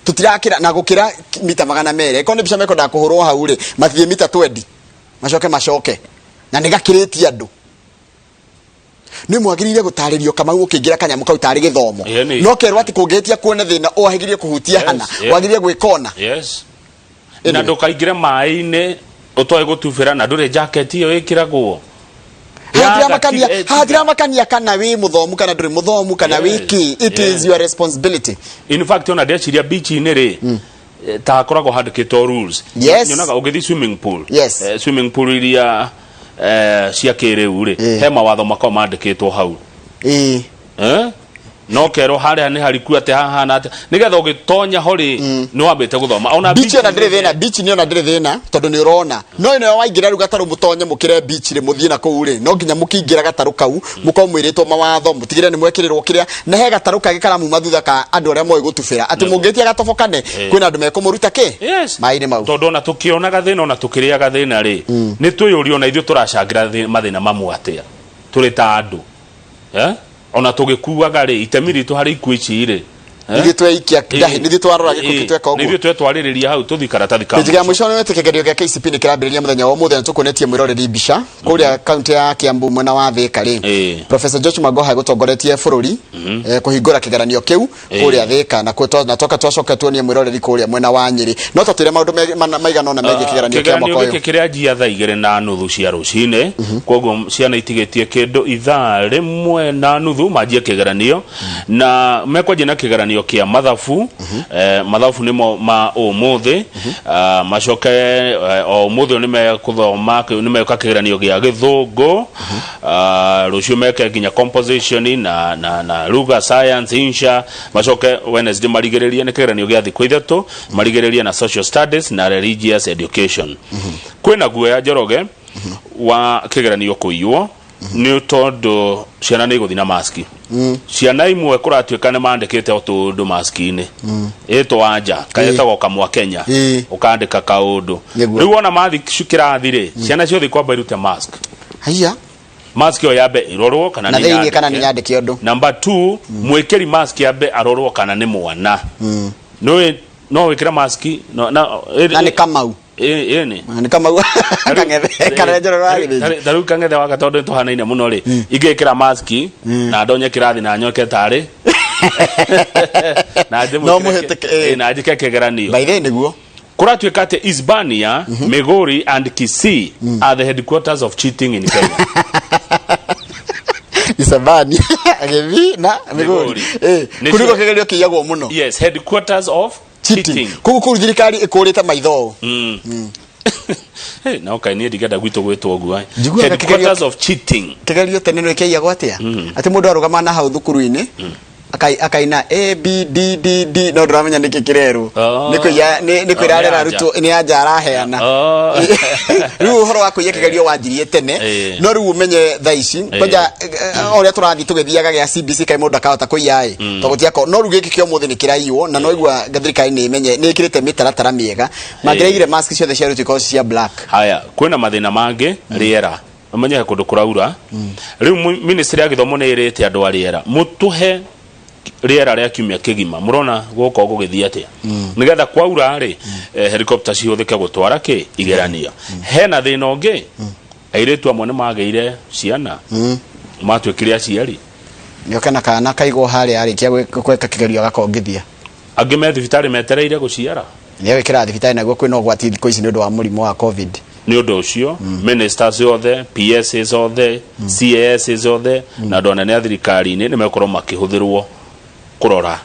tũtirakĩra na gũkĩra mita 200. Ĩkorwo nĩ mbica mekwendaga kũhũrwo hau rĩ, mathiĩ mita 20 macoke macoke na nĩ gakĩrĩtie andũ. Nĩ mwagĩrĩire gũtarĩrio, Kamau, ũkĩingĩra kanyamũ kau tarĩ gĩthomo. No kerwo atĩ kũngĩhĩtia kuone thĩna wagĩrĩire kũhutia hana, wagĩrĩire gwĩka ũna. Na Anyway. ndũkaingĩre maĩ-inĩ ũtoĩ gũtubĩra na ndũrĩ jacket ĩyo ĩkĩragwo. Hatiramakania kana wĩ mũthomu kana ndũrĩ mũthomu kana wĩ kĩ, it is your responsibility. In fact, ona ndeciria beach-inĩ rĩ, ta hakoragwo handĩkĩtwo rules. Nyonaga ũgĩthiĩ swimming pool, swimming pool iria cia kĩrĩu rĩ, he mawatho makoragwo mandĩkĩtwo hau. Eh? No kerwo harĩa nĩ hariku atĩ hahana atĩ nĩgetha ũgĩtonya ho rĩ, nĩ wambĩte gũthoma ona Beach ona beach-inĩ. ndĩrĩ thĩna, beach nĩ ona ndĩrĩ thĩna tondũ nĩ ũrona, no ĩno waingĩra rĩu gatarũ mũtonye mũkĩre beach rĩ, mũthiĩ na kũu rĩ, no nginya mũkĩingĩra gatarũ kau mũkorwo mwĩrĩtwo mawatho, mũtigĩre nĩ mwekĩrĩrwo kĩrĩa, na he gatarũ kangĩ karamuma thutha ka andũ arĩa moĩ gũtubĩra atĩ mũngĩtia gatobokane, kwĩna andũ mekũmũruta kĩ maĩ-inĩ mau. Tondũ ona tũkĩonaga thĩna, ona tũkĩrĩaga thĩna rĩ, nĩ twĩyũria ona ithuĩ tũracangĩra mathĩna mamwe atĩa tũrĩ ta andũ, eh? Ona tũgĩkuaga rĩ, itemi ritũ harĩ ikuũ ici rĩ, eh? Ithuĩ tweikia ndahi, nĩ ithuĩ twarora gĩkuũ tweka nĩ ũguo. Ithuĩ twetwarĩrĩria hau tũthi karatathi ka Kĩnjĩ kĩa mũico nĩ atĩ kĩgerio gĩa KCP nĩ kĩrambĩrĩria mũthenya wa ũmũthĩ, na tũkuonetie mwĩroreri mbica kũrĩa kaunti ya Kiambu mwena wa Thika rĩ, Professor George Magoha egũtongoretie bũrũri kũhingũra kĩgeranio kĩu kũrĩa Thika, na na twoka twacoka tuonie mwĩroreri kũrĩa mwena wa Nyĩrĩ. No tũtwĩre maũndũ maigana ũna megiĩ kĩgeranio kĩa Kĩgeranio mwaka ũyũ. gĩkĩ kĩrĩanjia thaa 2:30 cia rũcinĩ, koguo ciana itigĩtie kĩndũ ithaa 1:30 manjie kĩgeranio, na mekwanjia na kĩgeranio kĩa mathabu. Mathabu nĩmo ma ũmũthĩ. Ah, macoke o ũmũthĩ ũyũ nĩmekũthoma, nĩmeka kĩgeranio gĩa gĩthũngũ. Ah, rũciũ meke nginya composition na lugha, science, insha. Macoke Wednesday marigĩrĩrie, nĩ kĩgeranio gĩa thikũ 3, marigĩrĩrie na social studies na religious education. Kwĩna guoya, Njoroge, wa kĩgeranio kũiywo nĩ tondũ ciana nĩ igũthiĩ na maski. Ciana imwe kũratuĩka nĩ mandĩkĩte o tũndũ maski-inĩ, ĩtwo anja kagetagwo kamwa Kenya, ũkandĩka kaũndũ. Rĩu wona mathi kĩrathi rĩ, ciana ciothe ikwamba irute mask. Haiya. Mask ĩyo yambe ĩrorwo kana na nĩ thĩinĩ kana nĩ nyandĩke. Nyandĩke ũndũ. Number two, mwĩkĩri mask yambe arorwo kana nĩ mwana. Nĩũĩ no wĩkĩre mask no, na, Na nĩ Kamau. Ĩni. Na nĩ Kamau Kang'ethe kana Njoroge wa Gĩthĩnji. Ta rĩu Kang'ethe waka, tondũ nĩtũhanaine mũno rĩ, ingĩkĩra maski na ndonye kĩrathi na nyoke tarĩ na No njĩmwĩkĩre mũhĩtũke, ĩ. Na njĩke kĩgeranio. By the way, nĩguo Kũratuĩka atĩ Isbania, Migori and Kisii are the headquarters of cheating in Kenya. Isabani, Gĩthii na Migori. Migori. Kũu nĩkuo kĩgerio kĩiyagwo mũno. Yes, headquarters of cheating. Cheating. Koguo kũu thirikari ĩkũrĩte maitho ũũ. Hey, na okay, niĩ ndingĩenda gwitũ gwĩtwo ũguo, eh. Njiguaga Headquarters of cheating. Kĩgerio tene nĩ kĩaiyagwo atĩa, atĩ mũndũ arũgama na hau thukuru-inĩ akaina A B D D D, no ndũramenya nĩkĩ kĩrerwo. Oh. Nĩ kũiya, nĩ kwĩra Oh, nĩ arera anja. arutwo, nĩ anja araheana. Rĩu ũhoro wa kũiya kĩgerio wanjirie tene, no rĩu ũmenye thaa ici kwanja o ũrĩa tũrathiĩ tũgĩthiaga gĩa CBC, kaĩ mũndũ akahota kũiya ĩ, tondũ gũtiakorwo. No rĩu gĩkĩ kĩa ũmũthĩ nĩ kĩraiywo, na no igua thirikari nĩ ĩmenye nĩ ĩkĩrĩte mĩtaratara mĩega, mangĩraigire mask ciothe cia arutwo ikorwo ci cia black. Haya, kwĩna mathĩna mangĩ, rĩera. Ũmenye he kũndũ kũraura. Rĩu ministry ya gĩthomo nĩ ĩrĩte andũ a rĩera, mũtũhe rĩera rĩa kiumia kĩgima, mũrona gũkorwo gũgĩthiĩ atĩa, nĩgetha kwaura rĩ, helicopter cihũthĩke gũtwara kĩ igeranio. Hena thĩna ũngĩ, airĩtu amwe nĩ magĩire ciana, matuĩkire aciari. Nyoke na kana kaigwo harĩa arĩkia gwĩka kĩgerio agakongithia. Angĩ me thibitarĩ metereire gũciara. Nĩ gwĩkĩra thibitarĩ naguo kwĩna ũgwati thikũ ici nĩ ũndũ wa mũrimũ wa COVID. Nĩ ũndũ ũcio ministers othe, PSs othe, CASs othe na andũ anene a thirikari-inĩ nĩ megũkorwo makĩhũthĩrwo kũrora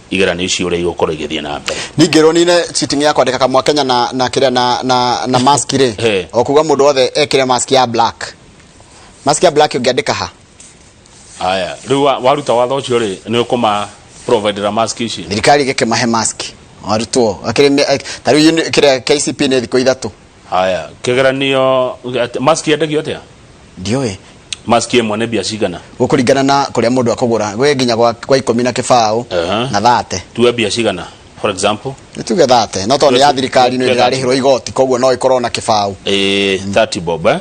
igeranio icio ũrĩa igũkorwo igĩthiĩ na mbere. Ningĩrwo nine cheating ya kwandĩka kamwa Kenya na na kĩrĩa na na na mask rĩ. He. O kuga mũndũ wothe ekĩre mask ya black. Mask ya black ũngĩandĩka ha? Aya, rĩu waruta watho ũcio rĩ, nĩ ũkũma providera mask ici? Thirikari ĩgĩkĩmahe mask arutwo akĩrĩ ta rĩu kĩrĩa KCP nĩ thikũ 3. Haya, kĩgeranio mask yendagio atĩa? Ndiũĩ. Mask ĩmwe nĩ mbia cigana? Gũkũringana na kũrĩa mũndũ akũgũra, gwĩ nginya gwa 10 na kĩbaũ na 30. Tuge mbia cigana for example? Nĩ tuge 30, no tondũ nĩ ya thirikari nĩ ĩrarĩhĩrwo igoti, koguo no ĩkorwo na kĩbaũ. 30 bob, eh?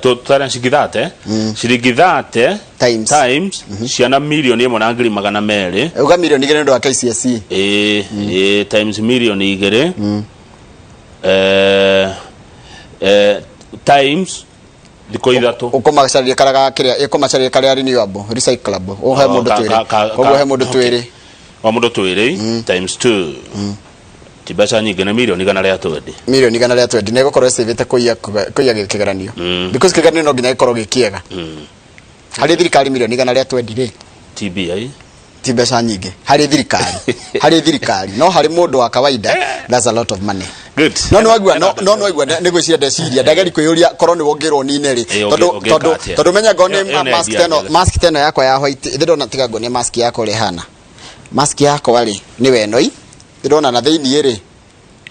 Tũtare ciringi 30, ciringi 30 times, times ciana 1,200,000. Uga 2,000,000 nĩ ũndũ wa KCSE. Times 2,000,000. Times thikũ 3. Ũkũmacaria kara ga kĩrĩa, ĩkũmacaria karĩa renewable, recyclable. Ũhe mũndũ twĩrĩ. Koguo ũhe mũndũ twĩrĩ. O mũndũ twĩrĩ times 2. Ti mbeca nyingĩ, nĩ 120,000,000. 120,000,000 nĩ ĩgũkorwo ĩcĩvĩte kũiya kĩgeranio. Because kĩgeranio no nginya gĩkorwo gĩ kĩega. Harĩ thirikari 120,000,000 rĩ. Ti mbia ii. Ti mbeca nyingĩ harĩ thirikari. Harĩ thirikari. No harĩ mũndũ wa kawaida, that's a lot of money. Good. No nĩ waigua, no, no nĩ waigua, nĩ gwĩciria ndeciria, ndageri kwĩyũria korwo nĩ wongĩrwo nine rĩ. Ĩ, Tondũ, ũngĩka tondũ, atĩa? tondũ menya ngone Ĩyo nĩ mask idea teno, njega. mask teno yakwa ya white, ĩthĩ ndona tiga ngone mask yakwa ũrĩa ĩhana. Mask yakwa rĩ, nĩ wenoi. Ndĩrona na thĩiniĩ rĩ.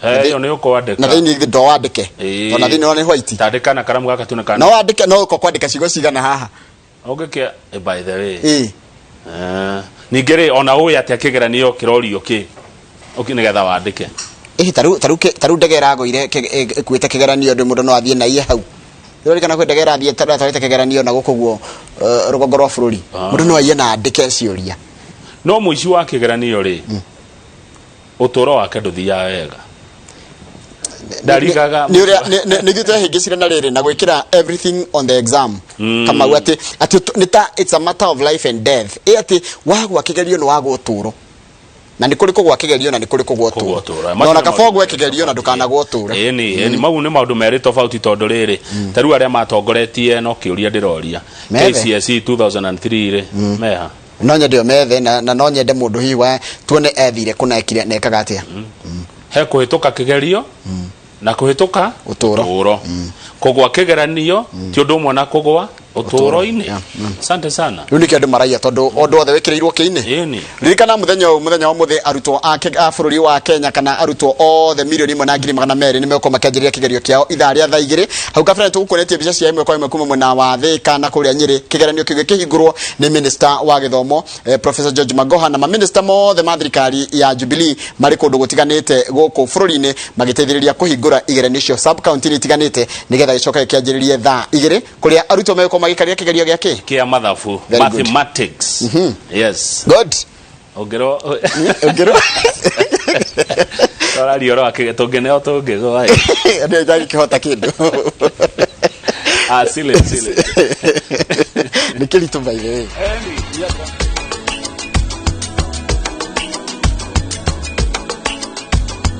Ĩyo nĩ ũkwandĩka. Na thĩiniĩ githĩ ndowandĩke. Ĩĩ. Tondũ na thĩiniĩ nĩ white. Tandĩka na karamu gaka tu na kana. No wandĩke, no ũko kwandĩka ciugo cigana haha. Ũngĩkĩa, by the way. Ĩĩ. Ningĩ rĩ, ona ũĩ atĩa kĩgeranio kĩrorio kĩ? Ũkĩ nĩgetha wandĩke. Ĩhĩ, tarĩu ndege ĩragũire ĩkuĩte kĩgeranio, ndũ mũndũ no athiĩ na iye hau. Ũrarikana kwĩ ndege ĩrathiĩ ĩratwarĩte kĩgeranio na gũkũ guo, rũgongo rwa bũrũri. Mũndũ no aiye na andĩke ciũria. No mũici wa kĩgeranio rĩ, ũtũũro wake ndũthiaga wega. Ndarigaga Nĩ ũrĩa, nĩ ithuĩ twehĩngĩcire na rĩrĩ, na gwĩkĩra everything on the exam. Kamau atĩ nĩ ta it's a matter of life and death. Ĩ atĩ wagwa kĩgerio nĩ wagwa ũtũũro. Na nĩ kũrĩ kũgwa kĩgerio na nĩ kũrĩ kũgwa ũtũũro. Kũgwa ũtũũro. Na ona kaba ũgwe kĩgerio na ndũkanagwe ũtũũro. Ĩni, ĩni, mau nĩ maũndũ merĩ tofauti tondũ rĩrĩ, ta rĩu arĩa matongoretie no kĩũria ndĩroria. Methe. KCSE 2003 rĩ, meha. No nyende o methe, na no nyende mũndũ hihi wa tuone ethire kũna ekire na ekaga atĩa. He kũhĩtũka kĩgerio na kũhĩtũka ũtũũro. Ũtũũro. Kũgwa kĩgeranio ti ũndũ ũmwe na kũgwa ũtũũro-inĩ. Asante sana. Rĩu nĩkĩo andũ maraiya tondũ ũndũ wothe wĩkĩrĩirwo kĩ-inĩ. Ĩni. Ririkana mũthenya ũyũ, mũthenya wa ũmũthĩ arutwo a bũrũri wa Kenya kana arutwo othe 1,200,000 nĩ megũkorwo makĩanjĩrĩria kĩgerio kĩao ithaa rĩa thaa 2. Hau kabere tũgũkuonetie mbica cia ĩmwe kwa ĩmwe kuma mwena wa Thĩka na kũrĩa Nyĩrĩ. Kĩgeranio kĩu gĩkĩhingũrwo nĩ Minister wa gĩthomo, Professor George Magoha na maminista mothe ma thirikari ya Jubilee marĩ kũndũ gũtiganĩte gũkũ bũrũri-inĩ magĩteithĩrĩria kũhingũra igeranio icio sub county-inĩ itiganĩte nĩgetha gĩcoke gĩkĩanjĩrĩrie thaa 2 kũrĩa arutwo megũkorwo magĩkarĩra kĩgerio gĩa kĩ? Kĩa mathabu. Very good. Mathematics. Yes. Good. Ũngĩrwo Ũngĩrwo. Tũraria ũhoro wa kĩge-, tũngĩneo tũngĩgwa. Nĩ ndagĩkĩhota kĩndũ. Sile, sile. Nĩ kĩritũ by the way. Eli, yeah.